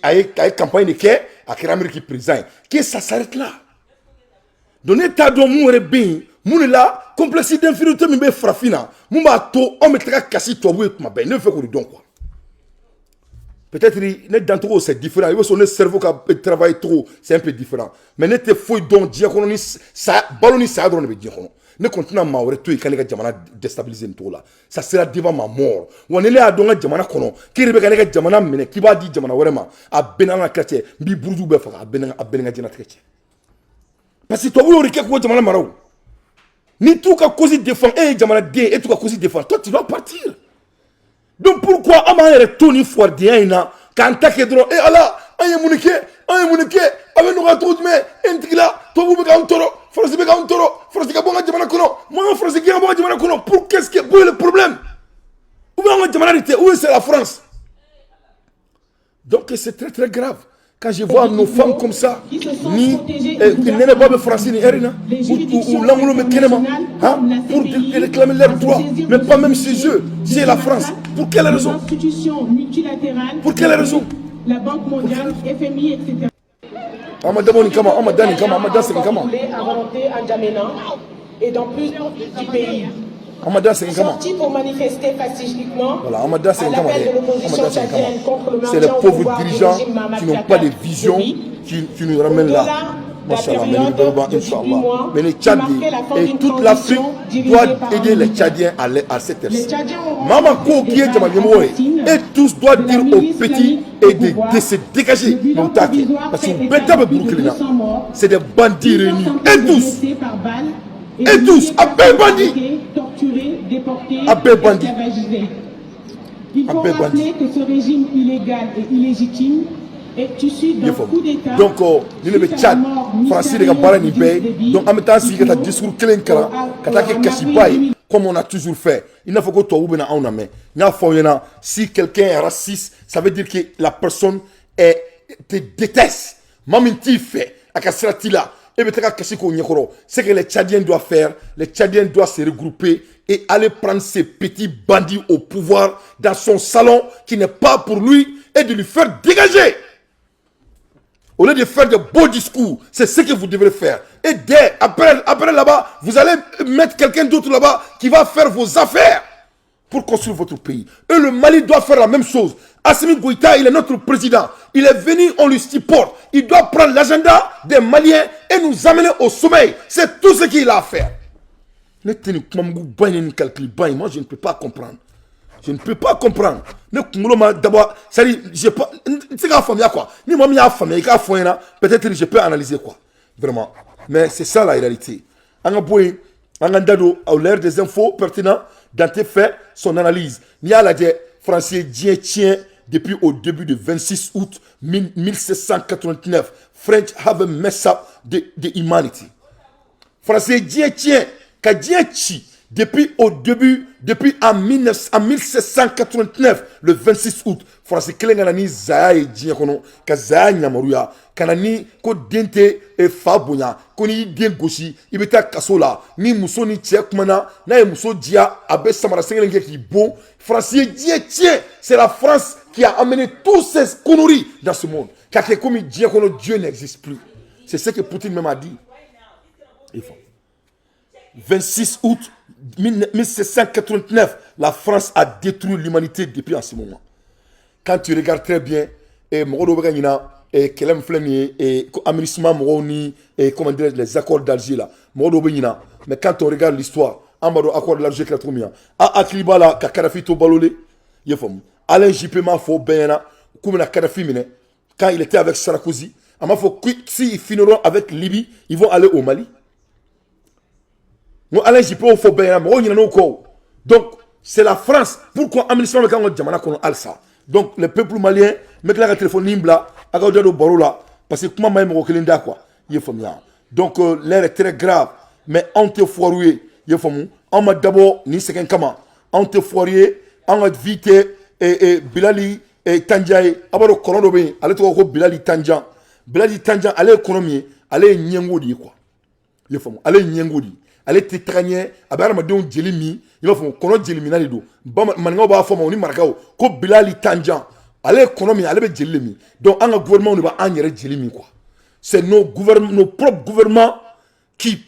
a ye campagne de kɛ, a kɛra Amérique président ye, que ça s'arrête là. Donc ne t'a dɔn mun yɛrɛ bɛ yen, mun de la complexe d'infériorité min bɛ farafin na, mun b'a to anw bɛ taga kasi tubabu ye tuma bɛɛ. Ne bɛ fɛ k'o de dɔn quoi. Peut-être ne dancogo c'est différent, i bɛ sɔrɔ ne cerveau ka travail cogo c'est un peu différent, mais ne tɛ foyi dɔn diɲɛ kɔnɔ ni saya, balo ni saya dɔrɔn de bɛ diɲɛ kɔnɔ. Ne kɔni tɛna maa wɛrɛ to yen ka ne ka jamana déstabiliser nin cogo la. Ça sera devant ma mort. Wa ni ne y'a dɔn n ka jamana kɔnɔ k'e de bɛ ka ne ka jamana minɛ k'i b'a di jamana wɛrɛ ma, a bɛɛ n'an ka kira cɛ, n b'i buruju bɛɛ faga. A bɛɛ ni ka diɲɛlatigɛ cɛ, parce que tubabu y'o de kɛ k'u ka jamana mara. O ni t'u ka cause défend, e ye jamanaden, e t'u ka cause défend, toi tu dois partir. Donc pourquoi an b'an yɛrɛ to ni fuwaridenya in na k'an ta kɛ dɔrɔn? E Ala, an ye mun de kɛ? An ye mun de kɛ? A bɛ nɔgɔya cogo jumɛn? E n tigila, tubabu bɛ k'an tɔɔrɔ, Faransi bɛ k'an tɔɔrɔ, Faransi ka bɔ an ka jamana kɔnɔ, mun ka Faransi gɛn ka bɔ an ka jamana kɔnɔ? Pour qu'est-ce que, où est le problème? Ou bien an ka jamana de tɛ, où c'est la France? Donc c'est très très grave quand je vois nos femmes comme ça, ni nɛnɛba bɛ Faransi ni heure in na, u lankolon bɛ kɛnɛma, hein, pour réclamer leurs droits, mais pas même chez eux, c'est la France. Pour quelle raison? Pour quelle raison? La Banque mondiale, FMI, etc. An ma dabɔ nin kama, an ma da nin kama, an ma da segin kama. À volonté à N'Djamena et dans plusieurs villes du pays. An ma da segin kama. Sortis pour manifester pacifiquement Voilà, an ma da segin à kama l'appel dɛ. de l'opposition An ma da segin tchadienne contre le kama. C'est les maintien au pauvres pouvoir du dirigeants régime Mahamat qui n'ont pas de Lakar vision Déby. qui nous ramènent là. Au-delà La Machallah, mais période de 18 Inch'Allah. mois Mais les qui Tchadiens marquait la fin et d'une toute l'Afrique transition dirigée doit par un aider les militaire. Tchadiens à cette Les heure-ci. Tchadiens ont Maman renversé ko des qui est balles Djamanyemo, assassines et tous doivent de la dire aux milice petits islamique et au de pouvoir. se Le dégager. bilan Mon taquet. provisoire Parce que fait état bɛɛ de plus de Burkina, 200 morts, c'est des bandits plusieurs réunis. centaines Et de tous, blessés par balles et et des tous, milliers de à bɛɛ personnes bandits. arrêtées, torturées, déportées, A bɛɛ bandits. esclavagisées. Il A faut bɛɛ rappeler bandits. que ce régime illégal et illégitime est issu d'un coup d'État Donc ni ne bɛ suite à la Tchad, mort Faransi de ka baara mystérieuse nin d'Idriss bɛɛ ye. Déby Donc an bɛ taa sigi ka taa Itno discours kelen kalan ka taa kɛ en kasiba avril ye, comme on a toujours fait. I n'a fɔ ko tubabu bɛna anw lamɛn. N y'a fɔ aw ɲɛna, si quelqu'un est raciste, ça veut dire que la personne te déteste. Maa min t'i fɛ, a ka sira t'i la, e bɛ taga kasi k'o ɲɛkɔrɔ. Ce que les Tchadiens doivent faire, les Tchadiens doivent se regrouper et aller prendre ces petits bandits au pouvoir dans son salon qui n'est pas pour lui et de lui faire dégager. Au lieu de faire de beaux discours, c'est ce que vous devrez faire. Et dès, après là-bas, vous allez mettre quelqu'un d'autre là-bas qui va faire vos affaires pour construire votre pays. Et le Mali doit faire la même chose. Assimi Goïta, il est notre président. Il est venu, on lui supporte. Il doit prendre l'agenda des Maliens et nous amener au sommet. C'est tout ce qu'il a à faire. Ne tɛ nin kuma mugu ba in ni nin calcul ba in, moi, je ne peux pas comprendre. Je ne peux pas comprendre. Ne kunkolo ma d'abord, c'est-à-dire, j'ai pas, n tɛ se k'a faamuya quoi. Ni mɔgɔ min y'a faamuya, i k'a fɔ n ɲɛna, peut-être je peux analyser quoi. Vraiment. Mais c'est ça la réalité. An ka bɔ yen, an k'an da don à l'ère des infos pertinents. Dante fait son analyse. N'i y'a lajɛ, Français ye diɲɛ tiɲɛ depuis au début du 26 août 1789. French have a mess up the humanity. Français ye diɲɛ tiɲɛ ka diɲɛ ci depuis au début, depuis en 19, en 1789, le 26 août. Faransi kelen ka na ni zaya ye diɲɛ kɔnɔ, ka zaya ɲamaruya, ka na ni ko den tɛ fa bonya, ko n'i y'i den gosi, i bɛ taa kaso la. Ni muso ni cɛ kumana, n'a ye muso diya, a bɛ samara sen kelen kɛ k'i bon. Faransi ye diɲɛ tiɲɛ. C'est la France qui a amené tous ces conneries dans ce monde, k'a kɛ komi diɲɛ kɔnɔ Dieu n'existe plus. C'est ce que Poutine même a dit. Il faut 26 août 1789, la France a détruit l'humanité depuis en ce moment. Quand tu regardes très bien, et mɔgɔ dɔw bɛ ka ɲina kɛlɛ min filɛ nin ye, ko aménagement mɔgɔw ni, comment dirais, les accords d'Alger la, mɔgɔ dɔw bɛ ɲina. Mais quand on regarde l'histoire, an b'a dɔn accord d'Alger kɛra cogo min na. A hakili b'a la ka Kadhafi to balo le, i y'a faamu. Alain Juppé m'a fɔ bɛɛ ɲɛna k'u bɛna Kadhafi minɛ quand il était avec Sarkozy. A m'a fɔ s'ils finiront avec Libye, ils vont aller au Mali. N ko Alain Juppé y'o fɔ bɛɛ ɲɛna, mɔgɔw ɲinɛn'o kɔ. Donc c'est la France. Pourquoi aménagement bɛ k'an ka jamana kɔnɔ halisa? Donc le peuple malien, n bɛ tila ka téléphone bila a k'aw da don baro la, parce que kuma ma ɲi mɔgɔ kelen da quoi, i ye faamuya. Donc l'heure est très grave, mais anw tɛ foire ye, i ye faamu. Anw ma dabɔ nin sɛgɛn kama, anw tɛ foire ye, anw ka vie tɛ Bilali Tanja ye. A b'a dɔn kɔnɔ dɔ bɛ yen, ale tɔgɔ ko Bilali Tanja. Bilali Tanja, ale ye kɔnɔ min ye, ale ye ɲɛngo de ye quoi, i ye faamu. Ale ye ɲɛngo de ye, ale tɛ taga ɲɛ, a bɛ hadamadenw jeli min, i b'a fɔ kɔnɔ jeli minna de don. Maninkaw b'a fɔ ma, o ni marakaw, ko Bilali Tanjan. Ale ye kɔnɔ min, ale bɛ jeli de min. Donc an ka gouvernement de b'an yɛrɛ jeli min quoi. C'est nos gouvernements, nos propres gouvernements qui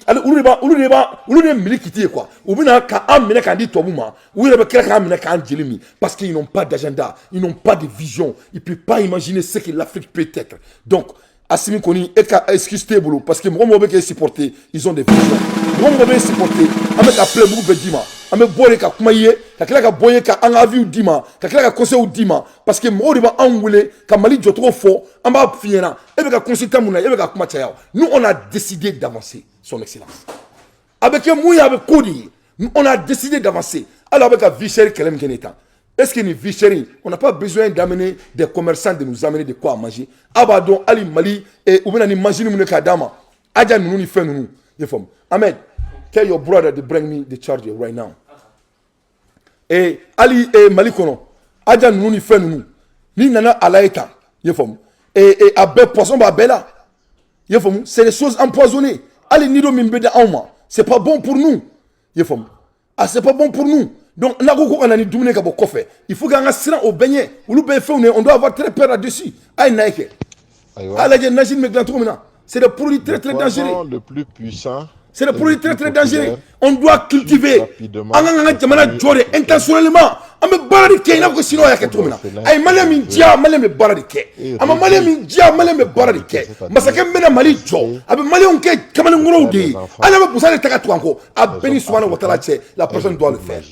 ale olu de b'a olu de ye milikiti ye quoi. U bɛna ka an minɛ k'an di tubabu ma, u yɛrɛ bɛ tila k'an minɛ k'an jeli min, parce qu'ils n'ont pas d'agenda, ils n'ont pas de vision, ils peuvent pas imaginer ce que l'Afrique peut être. Donc Assimi kɔni, e ka excuse t'e bolo, parce que mɔgɔ mɔgɔ bɛ k'e supporter, ils ont des visions. Mɔgɔ mɔgɔ bɛ supporter, an bɛ ka plein mugu bɛɛ d'i ma, an bɛ bɔ de ka kuma i ye, ka tila ka bɔ i ye ka an ka avis d'i ma, ka tila ka conseils d'i ma, parce que mɔgɔw de b'anw wele ka Mali jɔcogo fɔ, an b'a f'i ɲɛna. E bɛ ka consultant mun na, e bɛ ka kuma caya. Nous, on a décidé d'avancer, son excellence. A bɛ kɛ mun ye, a bɛ ko de ye. On a décidé d'avancer. Hali a bɛ ka vie chère kɛlɛ min kɛ nin tan, est-ce que nin vie chère, on n'a pas besoin d'amener des commerçants de nous amener de quoi à manger? A b'a dɔn hali Mali u bɛna ni machine mun ye k'a d'a ma, aja ninnu ni fɛn ninnu, i faamu. Ahmed, tell your brother to bring me the charger right now. Et hali Mali kɔnɔ, aja ninnu ni fɛn ninnu, n'i nana a la ye tan, i faamu, et a bɛɛ poison b'a bɛɛ la, i faamu. C'est des choses empoisonnées. Hali nido min bɛ di anw ma, c'est pas bon pour nous, i faamu. Ah, c'est pas bon pour nous. Donc n'a ko ko ka na ni dumuni ka bɔ kɔfɛ, il faut k'an ka siran o bɛɛ ɲɛ. Olu bɛɛ ye fɛnw de ye, on doit avoir très peur là-dessus. A ye na ye kɛ, a lajɛ najini bɛ dilan cogo min na, c'est des produits très Le très poison dangereux. le plus puissant C'est C'est des Et produits le très plus très dangereux. populaire On doit cultiver. Rapidement An ka kan ka jamana jɔ de intentionnellement. An bɛ baara de kɛ i n'a fɔ ko Chinois y'a kɛ cogo min na. A ye Malien min diya, Malien bɛ baara de kɛ. A ma Malien min diya, Malien bɛ baara de kɛ. Masakɛ min bɛna Mali jɔ, a bɛ Malienw kɛ kamalenkɔrɔw de ye. Hali n'a bɛ busan de ta ka tugu an kɔ, a bɛɛ ni Subahana wa taala cɛ, la personne doit le faire.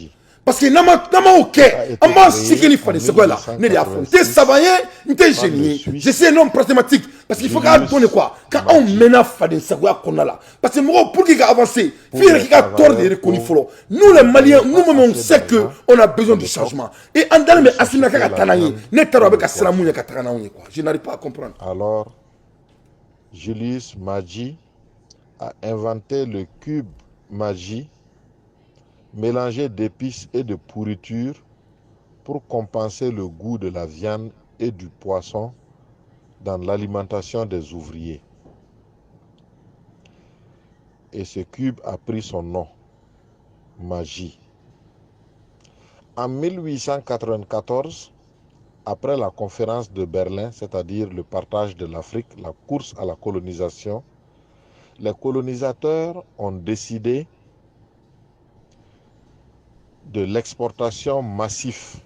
Parce que n'an ma o kɛ, an b'an sigi ni faden sagoya la. Ne de y'a fɔ, n tɛ savant ye, n tɛ génie ye. Je suis un homme pragmatique, parce qu'il faut k'a dɔn de quoi, ka anw mɛnna faden sagoya kɔnɔna la. Parce que mɔgɔw, pour qu'il ka avancer, f'i yɛrɛ k'i ka tort de reconnu fɔlɔ. Nous les Maliens, nous-mêmes, on sait que on a besoin du changement et an dalen bɛ Assimi na k'a ka taa n'an ye. Ne t'a dɔn a bɛ ka siran mun ɲɛ ka taga n'anw ye quoi. Je n'arrive pas à comprendre. Alors, Julius Maggi a inventé le cube Maggi, mélangé d'épices et de pourriture pour compenser le goût de la viande et du poisson dans l'alimentation des ouvriers. Et ce cube a pris son nom, Maggi. En 1894, après la conférence de Berlin, c'est-à-dire le partage de l'Afrique, la course à la colonisation, les colonisateurs ont décidé de l'exportation massive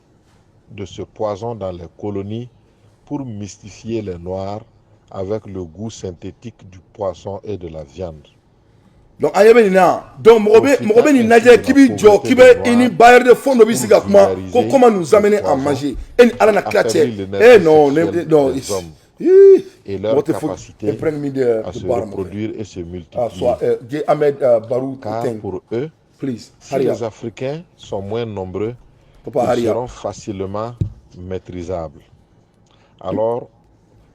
de ce poison dans les colonies pour mystifier les Noirs avec le goût synthétique du poisson et de la viande. Donc an ɲɛ bɛ nin na. Donc mɔgɔ bɛ nin lajɛ k'i b'i jɔ k'i bɛ i ni bailleur de fonds dɔ b'i sigi ka kuma ko comment nous amener à manger, e ni Ala na kira cɛ, eh non, non. Et leur capacité à se reproduire et se multiplier. Ah, soit, Ahmed Barou. Car pour eux, please, si les Africains sont moins nombreux, Papa, ils seront facilement maîtrisables. Alors,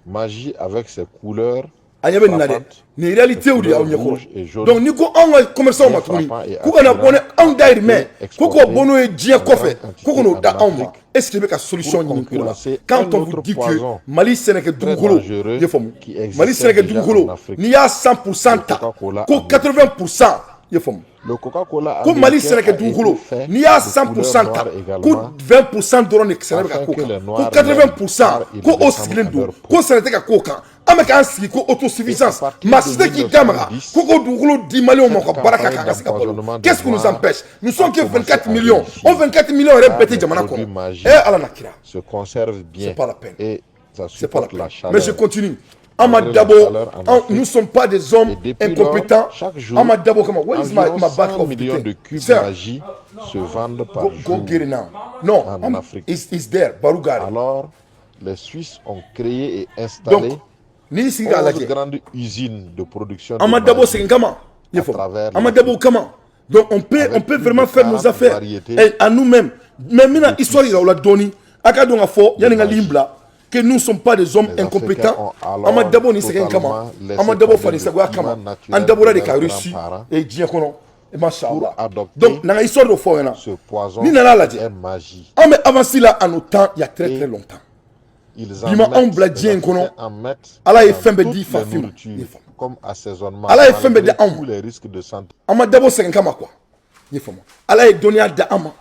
Maggi avec ses couleurs An ɲɛ bɛ nin na dɛ, nin réalité de y'aw ɲɛkɔrɔ. Donc ni ko anw ka commerçant ma tuguni k'u kana bɔ ni anw dahirimɛ, ko k'o bɔ n'o ye diɲɛ kɔfɛ, ko k'o da anw ma, est ce que i bɛ ka solution ɲini ko la? Quand on vous dit que Mali sɛnɛkɛ dugukolo, i ye faamu, Mali sɛnɛkɛ dugukolo, n'i y'a 100% ta, ko 80%, i ye faamu, ko Mali sɛnɛkɛ dugukolo, n'i y'a 100% ta, ko 20% dɔrɔn de sɛnɛ bɛ ka k'o kan, ko 80% ko o sigilen don, ko sɛnɛ tɛ ka k'o kan. An bɛ k'an sigi ko autosuffisance, maa si tɛ k'i da maga ko k'o dugukolo di Maliyɛnw ma, ka baara kɛ k'a ka se ka balo. Qu'est-ce qui nous empêche? Nous sommes que 24 millions. O 24 millions yɛrɛ bɛɛ tɛ jamana kɔnɔ. Eh Ala na kira. Se conserve bien. C'est pas la peine. Et ça C'est pas la supporte la peine. chaleur. Mais je continue. An ma Malgré la dabɔ chaleur en an, Afrique. nous sommes pas des hommes Et depuis incompétents. lors, chaque jour, An ma dabɔ kama. Where is my environ my back 100 of the millions thing? de cubes Sir, Maggi se vendent par go, go jour get it now. No, en Afrique. It's there. Barou got it. Alors, les Suisses ont créé et installé Donc n'i sigi k'a 11 lajɛ, grandes usines de production an de ma dabɔ Maggi segin kama, i ye à faamu, travers an ma dabɔ o kama. Donc on avec peut plus vraiment de faire nos 40 affaires variétés et à nous-mêmes. Mais n bɛna histoire yira aw la dɔɔni, a ka dɔn k'a fɔ yanni n ka ligne bila que nous ne sommes pas des hommes Les incompétents. Africains ont An ma alors dabɔ nin sɛgɛn kama, totalement an ma laissé dabɔ tomber faden le sagoya climat kama, an naturel dabɔra de de ka leurs réussir grands-parents et diɲɛ kɔnɔ, masha pour Allah. adopter Donc n'an ka histoire dɔ fɔ aw ɲɛna ce poison ni nana lajɛ, est Maggi. An bɛ avancer la à nos temps il y a très Et très longtemps. ils en Bi ma anw mettent, bila les diɲɛ in kɔnɔ, Africains en mettent Ala ye dans fɛn bɛɛ di toutes les farafin ma. nourritures I ye faamu, comme assaisonnement, Ala ye fɛn bɛɛ di malgré anw ma. tous les risques de santé. An ma dabɔ sɛgɛn kama quoi, i ye faamu. Ala ye dɔnniya di an ma,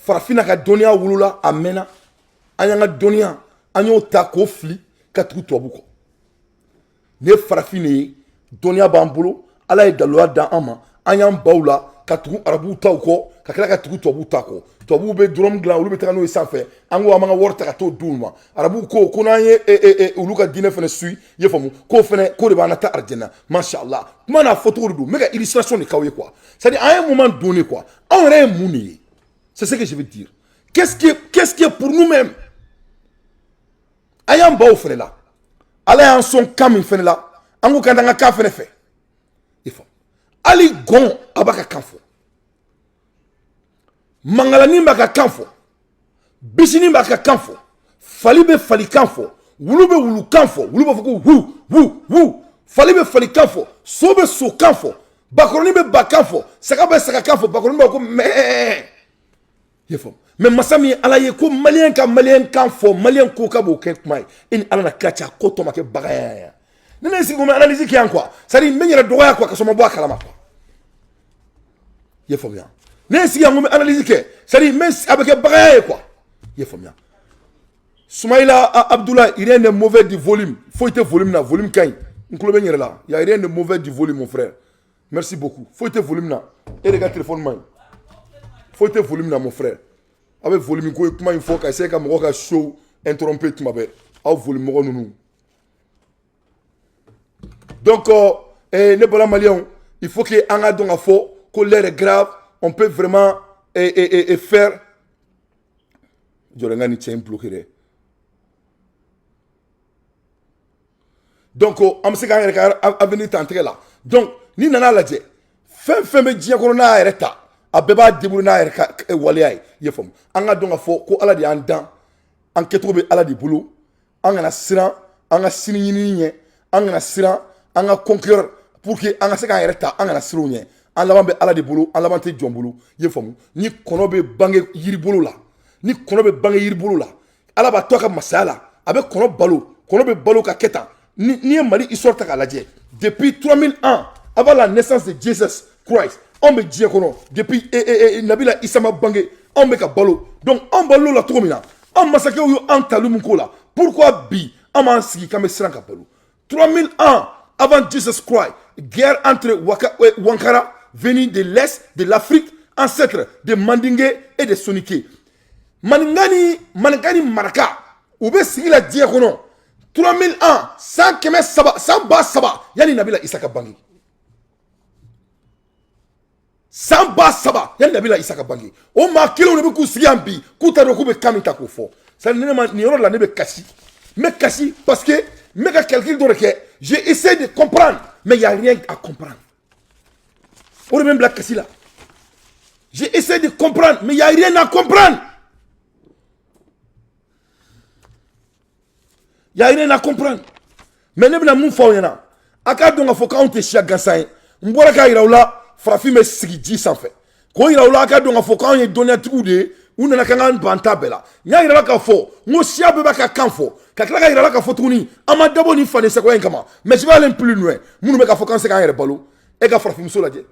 farafinna ka dɔnniya wolola a mɛnna. An y'an ka dɔnniya, an y'o ta k'o fili ka tugu tubabu kɔ. Nin ye farafin de ye, dɔnniya b'an bolo, Ala ye daloya dan an ma. An y'an baw la ka tugu arabuw taw kɔ, ka tila ka tugu tubabuw ta kɔ. Tubabuw bɛ drone dilan, olu bɛ taga n'o ye sanfɛ. An ko an b'an ka wari ta ka t'o d'u ma. Arabuw ko ko n'an ye olu ka diinɛ fana suit, i ye faamu, k'o fana k'o de b'an na taa arijɛnɛ. Masha Allah, kuma n'a fɔcogo de don. N bɛ ka illustration de k'aw ye quoi. C'est à dire, à un moment donné quoi, anw yɛrɛ ye mun de ye? C'est ce que je veux dire. Qu'est-ce qui est pour nous-mêmes? An y'an baw fana la, Ala y'an sɔn kan min fana la, an ko k'an t'an ka kan fana fɛ, i faamu. Hali gɔn a b'a ka kan fɔ, mangalanin b'a ka kan fɔ, bisinin b'a ka kan fɔ, fali bɛ fali kan fɔ, wulu bɛ wulu kan fɔ. Wulu b'a fɔ ko wu wu wu, fali bɛ fali kan fɔ, so bɛ so kan fɔ, bakɔrɔnin bɛ ba kan fɔ, saga bɛ saga kan fɔ, bakɔrɔnin b'a fɔ ko mɛɛ, i ye faamu. Mais masa min ye Ala ye ko Malien ka Malien kan fɔ, Malien ko k'a b'o kɛ kuma ye, e ni Ala na kira cɛ, a ko tɔ ma kɛ bagan ye yan. Ni ne ye sigi ko n bɛ analyse kɛ yan quoi, c'est à dire n bɛ n yɛrɛ dɔgɔya quoi, ka sɔrɔ n ma bɔ a kalama quoi, i ye faamuya. Ne ye sigi yan ko n bɛ analyse kɛ, c'est à dire n bɛ a bɛ kɛ baganya ye quoi, i ye faamuya. Soumaïla Abdoulaye, rien de mauvais du volume. Foyi tɛ volume na, volume ka ɲi. N tulo bɛ n yɛrɛ la. Y a rien de mauvais du volume, mon frère. Merci beaucoup. Foyi tɛ volume na. E de ka téléphone man ɲi. Foyi tɛ volume na, mon frère. A bɛ volume ko kuma in fɔ ka essayer ka mɔgɔ ka show interrompre tuma bɛɛ. Aw volume mɔgɔ ninnu. Donc, ne bala maliyɛnw, il faut que an ka dɔn ka fɔ ko l'heure est grave. On peut vraiment et faire. Jɔrɔ n ka nin cɛ in bloqué dɛ. Donc an bɛ se k'an yɛrɛ ka avenir ta an tɛgɛ la. Donc n'i nana lajɛ, fɛn fɛn bɛ diɲɛ kɔnɔ n'a yɛrɛ ta, a bɛɛ b'a débrouiller n'a yɛrɛ ka waleya ye. I y'a faamu? An ka dɔn k'a fɔ ko Ala de y'an dan, an kɛcogo bɛ Ala de bolo. An kana siran an ka sini ɲinini ɲɛ, an kana siran an ka conquérir pour que an ka se k'an yɛrɛ ta, an kana siran o ɲɛ. An laban bɛ Ala de bolo, an laban tɛ jɔn bolo. I y'a faamu? Ni kɔnɔ bɛ bange yiri bolo la, ni kɔnɔ bɛ bange yiri bolo la, Ala b'a to a ka masaya la, a bɛ kɔnɔ balo, kɔnɔ bɛ balo ka kɛ tan. N'i ye Mali histoire ta k'a lajɛ, depuis 3000 ans avant la naissance de Jesus Christ, anw bɛ diɲɛ kɔnɔ. Depuis Nabila Isa ma bange, anw bɛ ka balo. Donc anw balo la cogo min na, anw masakɛw ye an tali min k'o la, pourquoi bi an b'an sigi k'an bɛ siran ka balo? 3000 ans avant Jesus Christ, guerre entre Wankara venu de l'est de l'Afrique, ancêtre de Mandingue et de Soninké. Maninka ni Maninka ni Maraka, u bɛ sigi la diɲɛ kɔnɔ 3000 ans, san 300, san 3000 yanni Nabila Isa ka bange. San 3000 yanni Nabila Isa ka bange. O maa kelenw de bɛ k'u sigi yan bi k'u t'a dɔn k'u bɛ kan min ta k'o fɔ. C'est ne ma nin yɔrɔ la, ne bɛ kasi. N bɛ kasi parce que n bɛ ka calcul dɔ de kɛ. J'ai essayé de comprendre, mais il y a rien à comprendre. O de bɛ n bila kasi la. J'ai essayé de comprendre, mais il y a rien à comprendre. Il y a rien à comprendre. Mais ne bɛna mun fɔ aw ɲɛna? A k'a dɔn k'a fɔ k'anw tɛ siya gansan ye. N bɔra k'a yira aw la, farafin bɛ sigi ji sanfɛ. K'o yira aw la, a k'a dɔn k'a fɔ k'anw ye dɔnniyatigiw de ye. U nana k'an k'an ban ta bɛɛ la. N y'a yira la k'a fɔ n ko siya bɛɛ b'a ka kan fɔ. Ka tila k'a yira la k'a fɔ tuguni, an ma dabɔ nin faden sagoya in kama. Mais je vais aller plus loin. Minnu bɛ k'a fɔ k'an se k'an yɛrɛ balo. E ka farafinmuso lajɛ.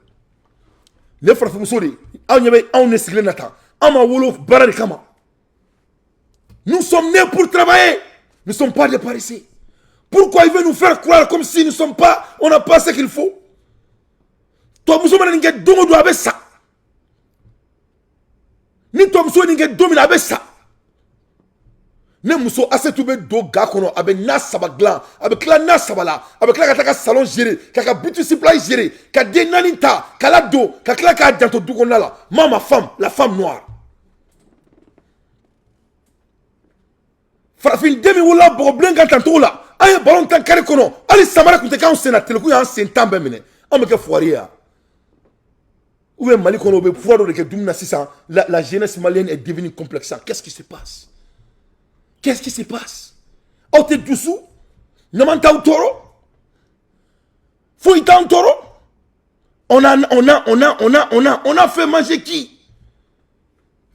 Ne farafinmuso de, aw ɲɛ bɛ anw de sigilen na tan. An ma wolo baara de kama. Nous sommes nés pour travailler. Nous ne sommes pas des paresseux. Pourquoi il veut nous faire croire comme si nous ne sommes pas, on n'a pas ce qu'il faut? Tubabumuso mana nin kɛ don o don, a bɛ sa. Ni tubabumuso nin kɛ don min na, a bɛ sa. Ne muso Asetu bɛ don ga kɔnɔ, a bɛ na saba dilan, a bɛ tila na saba la, a bɛ tila ka taa ka salon gérer, k'a ka beauty supply gérer, ka den naani ta, k'a ladon, ka tila k'a janto du kɔnɔna la. Moi, ma femme, la femme noire. Farafin den min wolola bɔgɔbilen kan tan cogo la, an ye ballon tan kari kɔnɔ, hali samara tun tɛ k'anw sen na, teleku y'an sen tan bɛɛ minɛ, anw bɛ kɛ fugari ye yan. Ou bien Mali kɔnɔ, u bɛ fura dɔ de kɛ dumuni na sisan. La jeunesse malienne est devenue complexe. Qu'est-ce qui se passe? Qu'est-ce qui se passe? Aw tɛ dusu, ɲaman t'aw tɔɔrɔ, foyi t'anw tɔɔrɔ. On a, on a, on a, on a, on a, on a fait manger qui?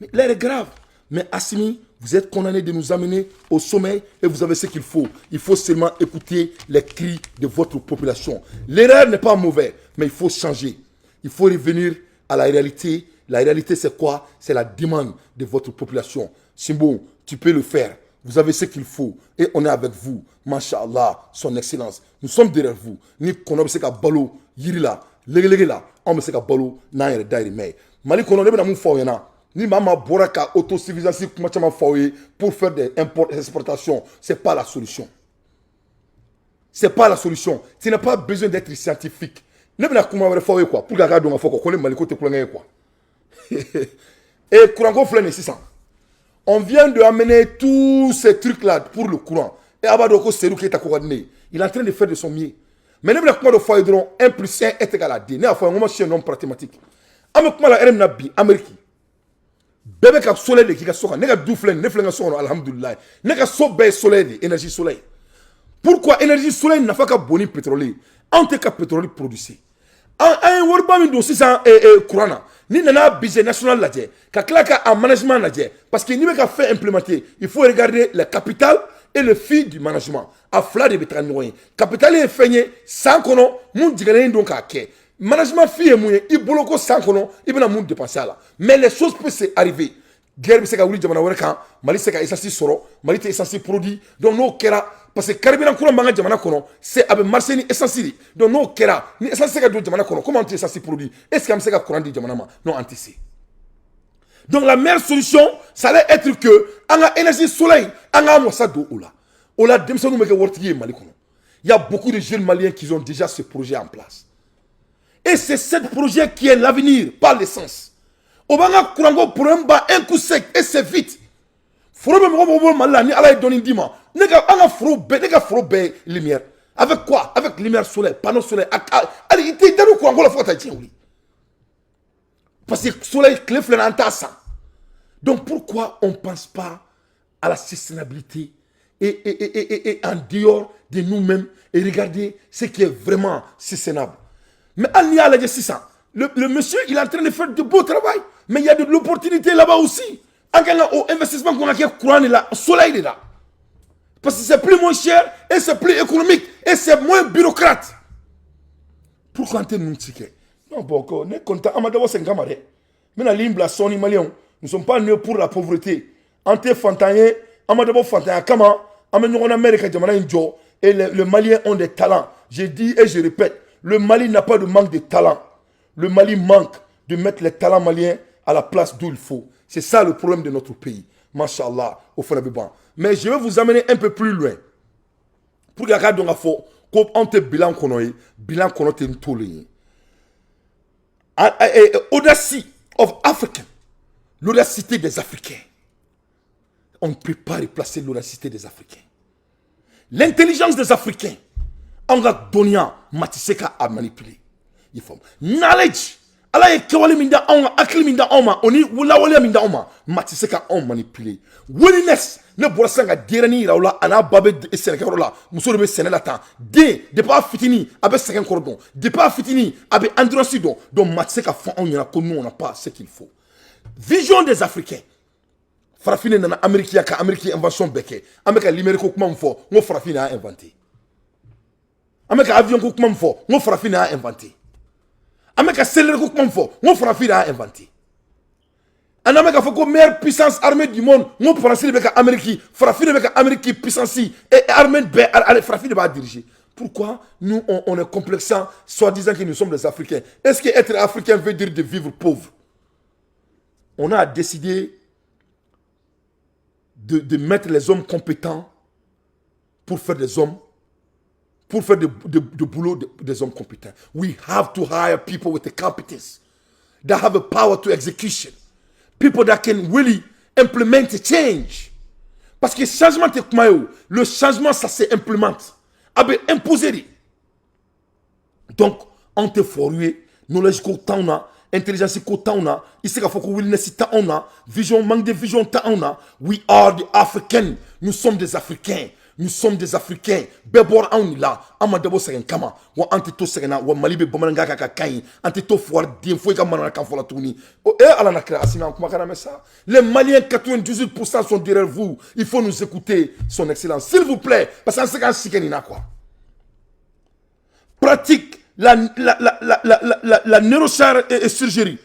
Mais l'heure est grave. Mais Assimi, vous êtes condamné de nous amener au sommet et vous avez ce qu'il faut. Il faut seulement écouter les cris de votre population. L'erreur n'est pas mauvaise, mais il faut changer. Il faut revenir à la réalité. La réalité, c'est quoi? C'est la demande de votre population. Simbo, tu peux le faire. Vous avez ce qu'il faut. Et on est avec vous. Masha'Allah, son excellence. Nous sommes derrière vous. Ni kɔnɔ bɛ se ka balo yiri la, legelege la, anw bɛ se ka balo n'an yɛrɛ dahirimɛ ye. Mali kɔnɔ, ne bɛna mun fɔ aw ɲɛna? Ni maa maa bɔra ka autosuffisance kuma caman fɔ aw ye pour faire des exportations, c'est pas la solution. C'est pas la solution. Tu n'as pas besoin d'être scientifique. Ne bɛna kuma wɛrɛ fɔ aw ye quoi, pour que a k'a dɔn k'a fɔ quoi, ko ne Maliko tɛ kulonkɛ ye quoi. Et courant ko filɛ nin ye sisan. On vient de amener tous ces trucs-là pour le courant. Et a b'a dɔn ko Seydou Keita ko ka di ne ye. Il est en train de faire de son mieux. Mais ne bɛna kuma dɔ fɔ aw ye dɔrɔn, 1 plus 1 est égal à 2. Ne y'a fɔ aw ye, n ko moi je suis un homme mathématique. An bɛ kuma la heure min na bi, Amérique bɛɛ bɛ ka soleil de k'i ka so kan. Ne ka du filɛ nin, ne filɛ n ka so kɔnɔ, alhamdulilayi. Ne ka so bɛɛ ye soleil de ye, énergie soleil. Pourquoi énergie soleil nafa ka bon ni pétrole ye? Anw tɛ ka pétrole produire. An ye wariba min don sisan courant na, ni nana budget national lajɛ, ka tila ka a management lajɛ, parce que n'i bɛ ka fɛn implémenter, il faut regarder le capital et le fil du management. A fila de bɛ taga ɲɔgɔn ye. Capital ye fɛn ye san kɔnɔ mun jiginnen don k'a kɛ. Management f'i ye mun ye? I bolo ko san kɔnɔ i bɛna mun dépenser a la. Mais les choses peuvent se arriver. Guerre bɛ se ka wuli jamana wɛrɛ kan, Mali tɛ se ka essence sɔrɔ, Mali tɛ essence produit. Donc n'o kɛra, Parce que carburant courant b'an ka jamana kɔnɔ, c'est a bɛ marcher ni essence de. Donc n'o kɛra, ni essence tɛ se ka don jamana kɔnɔ, comment an tɛ essence produit? Est ce que an bɛ se ka courant di jamana ma? Non, an tɛ se. Donc la meilleure solution, ça allait être que an ka énergie solaire, an k'an wasa don o la. O la, denmisɛnninw bɛ kɛ waritigi ye Mali kɔnɔ. Il y a beaucoup de jeunes Maliens qui ont déjà ce projet en place et c'est ce projet qui est l'avenir, pas l'essence. O b'an ka courant ko problème ban un coup sec et c'est vite. Foro bɛ mɔgɔ mɔgɔ bolo Mali la, ni Ala ye dɔnni d'i ma, ne ka an ka foro bɛɛ, ne ka foro bɛɛ ye lumière. Avec quoi? Avec lumière solaire, panneau solaire. Hali i tɛ da don courant ko la fo ka taa diɲɛ wuli, parce que soleil tile filɛ, an t'a san. Donc pourquoi on pense pas à la sustainabilité et en dehors de nous-mêmes et regarder ce qui est vraiment sustainable? Mais hali n'i y'a lajɛ sisan, le monsieur, il est en train de faire de beaux travail, mais il y a de l'opportunité là-bas aussi. An kan ka o investissement kan ka kɛ courant de la, soleil de la, parce que c'est plus moins cher et c'est plus économique et c'est moins bureaucrate. Pourquoi an tɛ ninnu ci kɛ? Non, bon, ko ne kɔni tɛ, an ma dabɔ sɛgɛn kama dɛ. N bɛna ligne bila sɔɔni. Maliyɛnw, nous sommes pas nés pour la pauvreté. An tɛ fantan ye, an ma dabɔ fantanya kama. An bɛ ɲɔgɔn lamɛn de ka jamana in jɔ. Et les Maliens ont des talents. Je dis et je répète, le Mali n'a pas de manque de talent. Le Mali manque de mettre les talents maliens à la place d'où il faut. C'est ça le problème de notre pays. Machallah, o fana bɛ ban. Mais je vais vous amener un peu plus loin pour que a k'a dɔn k'a fɔ ko anw tɛ bilan kɔnɔ ye, bilan kɔnɔ tɛ n tolen ye. Audacity of African, l'audacité des Africains. On ne peut pas replacer l'audacité des Africains, l'intelligence des Africains. Anw ka dɔnniya, maa tɛ se ka a manipuler. I faamu? Knowledge, Ala ye kɛwale min da anw ma, hakili min da anw ma, o ni lawaleya min da anw ma, maa tɛ se ka anw manipuler. Willingness, ne bɔra sisan ka denyɛrɛnin yira aw la, a n'a ba bɛ sɛnɛkɛyɔrɔ la, muso de bɛ sɛnɛ la tan. Den, depuis a fitinin, a bɛ sɛgɛn kɔrɔ dɔn. Depuis a fitinin, a bɛ endurance dɔn. Donc maa tɛ se ka fɔ anw ɲɛna ko nous, on n'a pas ce qu'il faut. Vision des Africains. Farafin nana Amérique ya ka Amérique invention bɛɛ kɛ. An bɛ ka lumière ko kuma min fɔ, n ko farafin y'a inventé. An bɛ ka avion ko kuma min fɔ, n ko farafin y'a inventé. An bɛ ka cellulaire ko kuma min fɔ, n ko farafin y'a inventé. An bɛ ka fɔ ko meilleure puissance armée du monde, n ko Faransi de bɛ ka Amérique, farafin de bɛ ka Amérique puissance et armée bɛɛ, farafin de b'a diriger. Pourquoi nous, on est complexant, soi-disant que nous sommes des Africains? Est-ce que être africain veut dire de vivre pauvre? On a décidé de mettre les hommes compétents pour faire des hommes, pour faire de boulot des hommes compétents. We have to hire people with the competence, that have a power to execution. People that can really implement a change. Parce que changement tɛ kuma ye o, le changement, ça s'implémente. A bɛ imposer de. Donc anw tɛ fɔru ye, knowledge ko t'anw na, intelligence ko t'anw na, i se ka fɔ ko willingness t'anw na, vision, manque de vision t'anw na. We are the Africans. Nous sommes des Africains. Nous sommes des Africains. Bɛɛ bɔra anw de la. An ma dabɔ sɛgɛn kama wa, an tɛ to sɛgɛn na wa. Mali bɛ bamanankan kan ka kan ye, an tɛ to fɔri den foyi ka mananakan fɔ la tuguni. E Ala na kira, Assimi, an kumakan mɛn sa. Les Maliens, 98% sont derrière vous. Il faut nous écouter, son excellence, s'il vous plaît, parce que an se k'an si kɛ nin na quoi. Pratique la neurochirurgie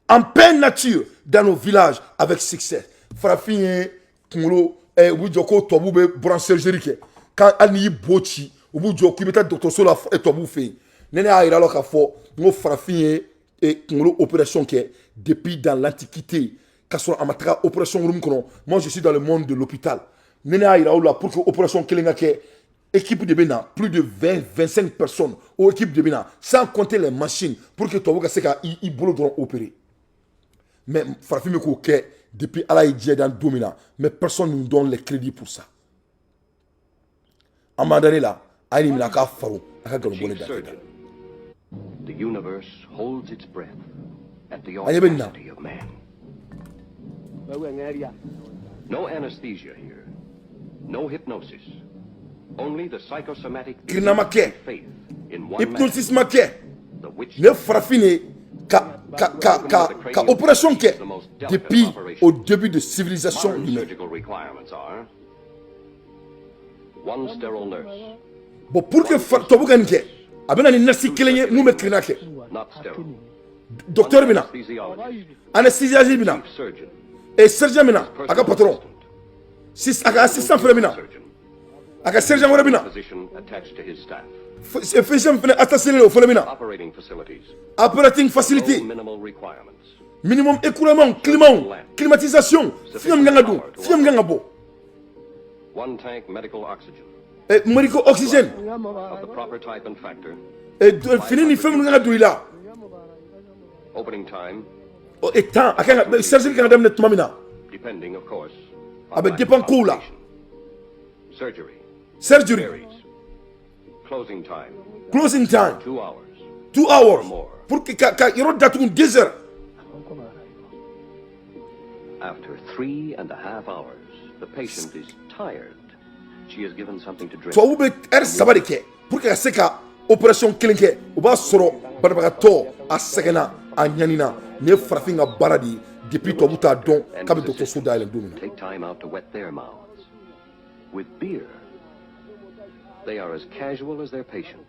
en pleine nature dans nos villages avec succès. Farafin ye kunkolo u b'u jɔ ko tubabu bɛ brain surgery kɛ kan, hali n'i y'i bo ci, u b'u jɔ k'i bɛ taa dɔgɔtɔrɔso la tubabuw fɛ yen. Ne y'a yira la k'a fɔ n ko farafin ye kunkolo opération kɛ depuis dans l'antiquité, k'a sɔrɔ a ma taga opération room kɔnɔ. Moi, je suis dans le monde de l'hôpital. Ne y'a yira aw la, pour que opération kelen ka kɛ, équipe de bɛ na, plus de 20 25 personnes o équipe de bɛ na, sans compter les machines, pour que tubabu ka se ka i bolo dɔrɔn opérer. Mais farafin bɛ k'o kɛ depuis Ala ye diɲɛ dan don min na, mais personne nous donne les crédits pour ça. An b'an da la, a ye nin minɛ, a k'a faro, a ka nkalon bɔ ne da tɛ da. The universe holds its breath at the An ɲɛ bɛ nin na. Audacity of man. No anesthesia here. No hypnosis. Only the psychosomatic Kirina ma kɛ, faith in one man. Hypnotisme ma kɛ. The witch Ne farafin de ka opération kɛ depuis au début de civilisation Modern humaine. Surgical requirements are one sterile nurse, Bon, pour que tubabu ka nin kɛ, a bɛ na ni nurse kelen ye mun bɛ kirina kɛ. Not sterile. Docteur bɛ na, Anesthesiologist, anesthésiste bɛ na, chief surgeon, et surgeon bɛ na, a ka patron, a ka assistant fɛnɛ bɛ na. Surgeon, A ka sergent wɛrɛ bɛ na. Physician attached to his staff. Physicien min fana attaché o fana bɛ na. Operating facilities. Operating facility. No minimal requirements. Minimum écoulement, climat, climatisation, fiɲɛ min kan ka don, fiɲɛ min kan ka bɔ. One tank medical oxygen. Medical oxygène. Of the proper type and factor. Fini ni fɛn minnu kan ka don i la. Opening time. Et temps, a kan ka surgery kan ka daminɛ tuma min na. Depending, of course. A bɛ dépend kow la. Surgery. Surgery. Varies. Closing time. Closing time. 2 hours. 2 hours. Pour que ka yɔrɔ datugu 2 heures. After 3.5 hours, the patient is tired. She is given something to drink. Tubabu bɛ heure 3 de kɛ pour que ka se ka opération kelen kɛ. O b'a sɔrɔ banabagatɔ a sɛgɛnna, a ɲanina. Nin ye farafin ka baara de ye depuis tubabu t'a dɔn k'a bɛ dɔgɔtɔrɔso dayɛlɛ don min na. Take time out to wet their mouths with beer. They are as casual as their patient,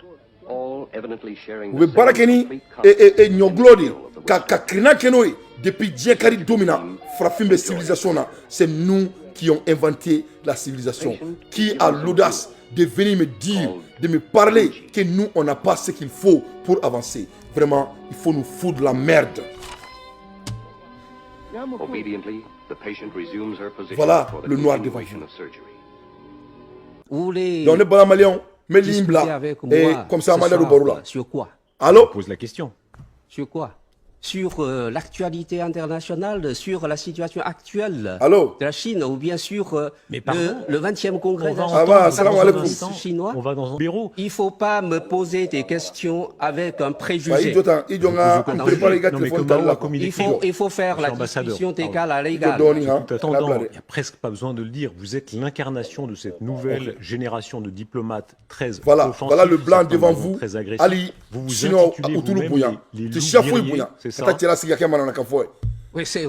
all evidently sharing U bɛ baara kɛ ni ɲɔgulɔ de ye ka kirina kɛ n'o ye. Depuis diɲɛ kari don min na farafin bɛ civilisation na, c'est nous qui ont inventé la civilisation. Qui a l'audace de venir me dire, de me parler que nous, on n'a pas ce qu'il faut pour avancer? Vraiment, il faut nous foutre de la merde. Obediently, the patient resumes her position Voilà for the le noir devant continuation vous. of surgery. Vous voulez Donc, ne bala malien, mais ligne discuter bla. avec Et moi comme ça, ce Madame soir, Baro là. sur quoi? Allô. Pose la question. Sur quoi? Sur l'actualité internationale, sur la situation actuelle Allô. De la Chine, ou bien sur Mais pardon, le 20e congrès on va Ah bah, entendre salam dans un alaikum. instant, chinois. On va dans un bureau. Il faut pas me poser des questions avec un Bah, préjugé. i jɔ tan, i jɔ n ka Non, préparer i ka Non, mais téléphone comme tali Mao la a quoi. commis des Il faut, il faut faire Monsieur la l'ambassadeur, discussion pardon. d'égal à l'égal. Dɔɔni han. Tout attendant, il n'y a presque pas besoin de le dire, vous êtes l'incarnation de cette nouvelle génération de diplomates très Voilà, offensifs, voilà le blanc certains devant diront vous. très agressifs. Ali, Vous vous sinon, intitulez utulu vous-même bonya. les Ti loups siya foyi guerriers, bonya. c'est Ka ça? taa cɛla sigi ka kɛ mananakan fɔ ye. Oui, c'est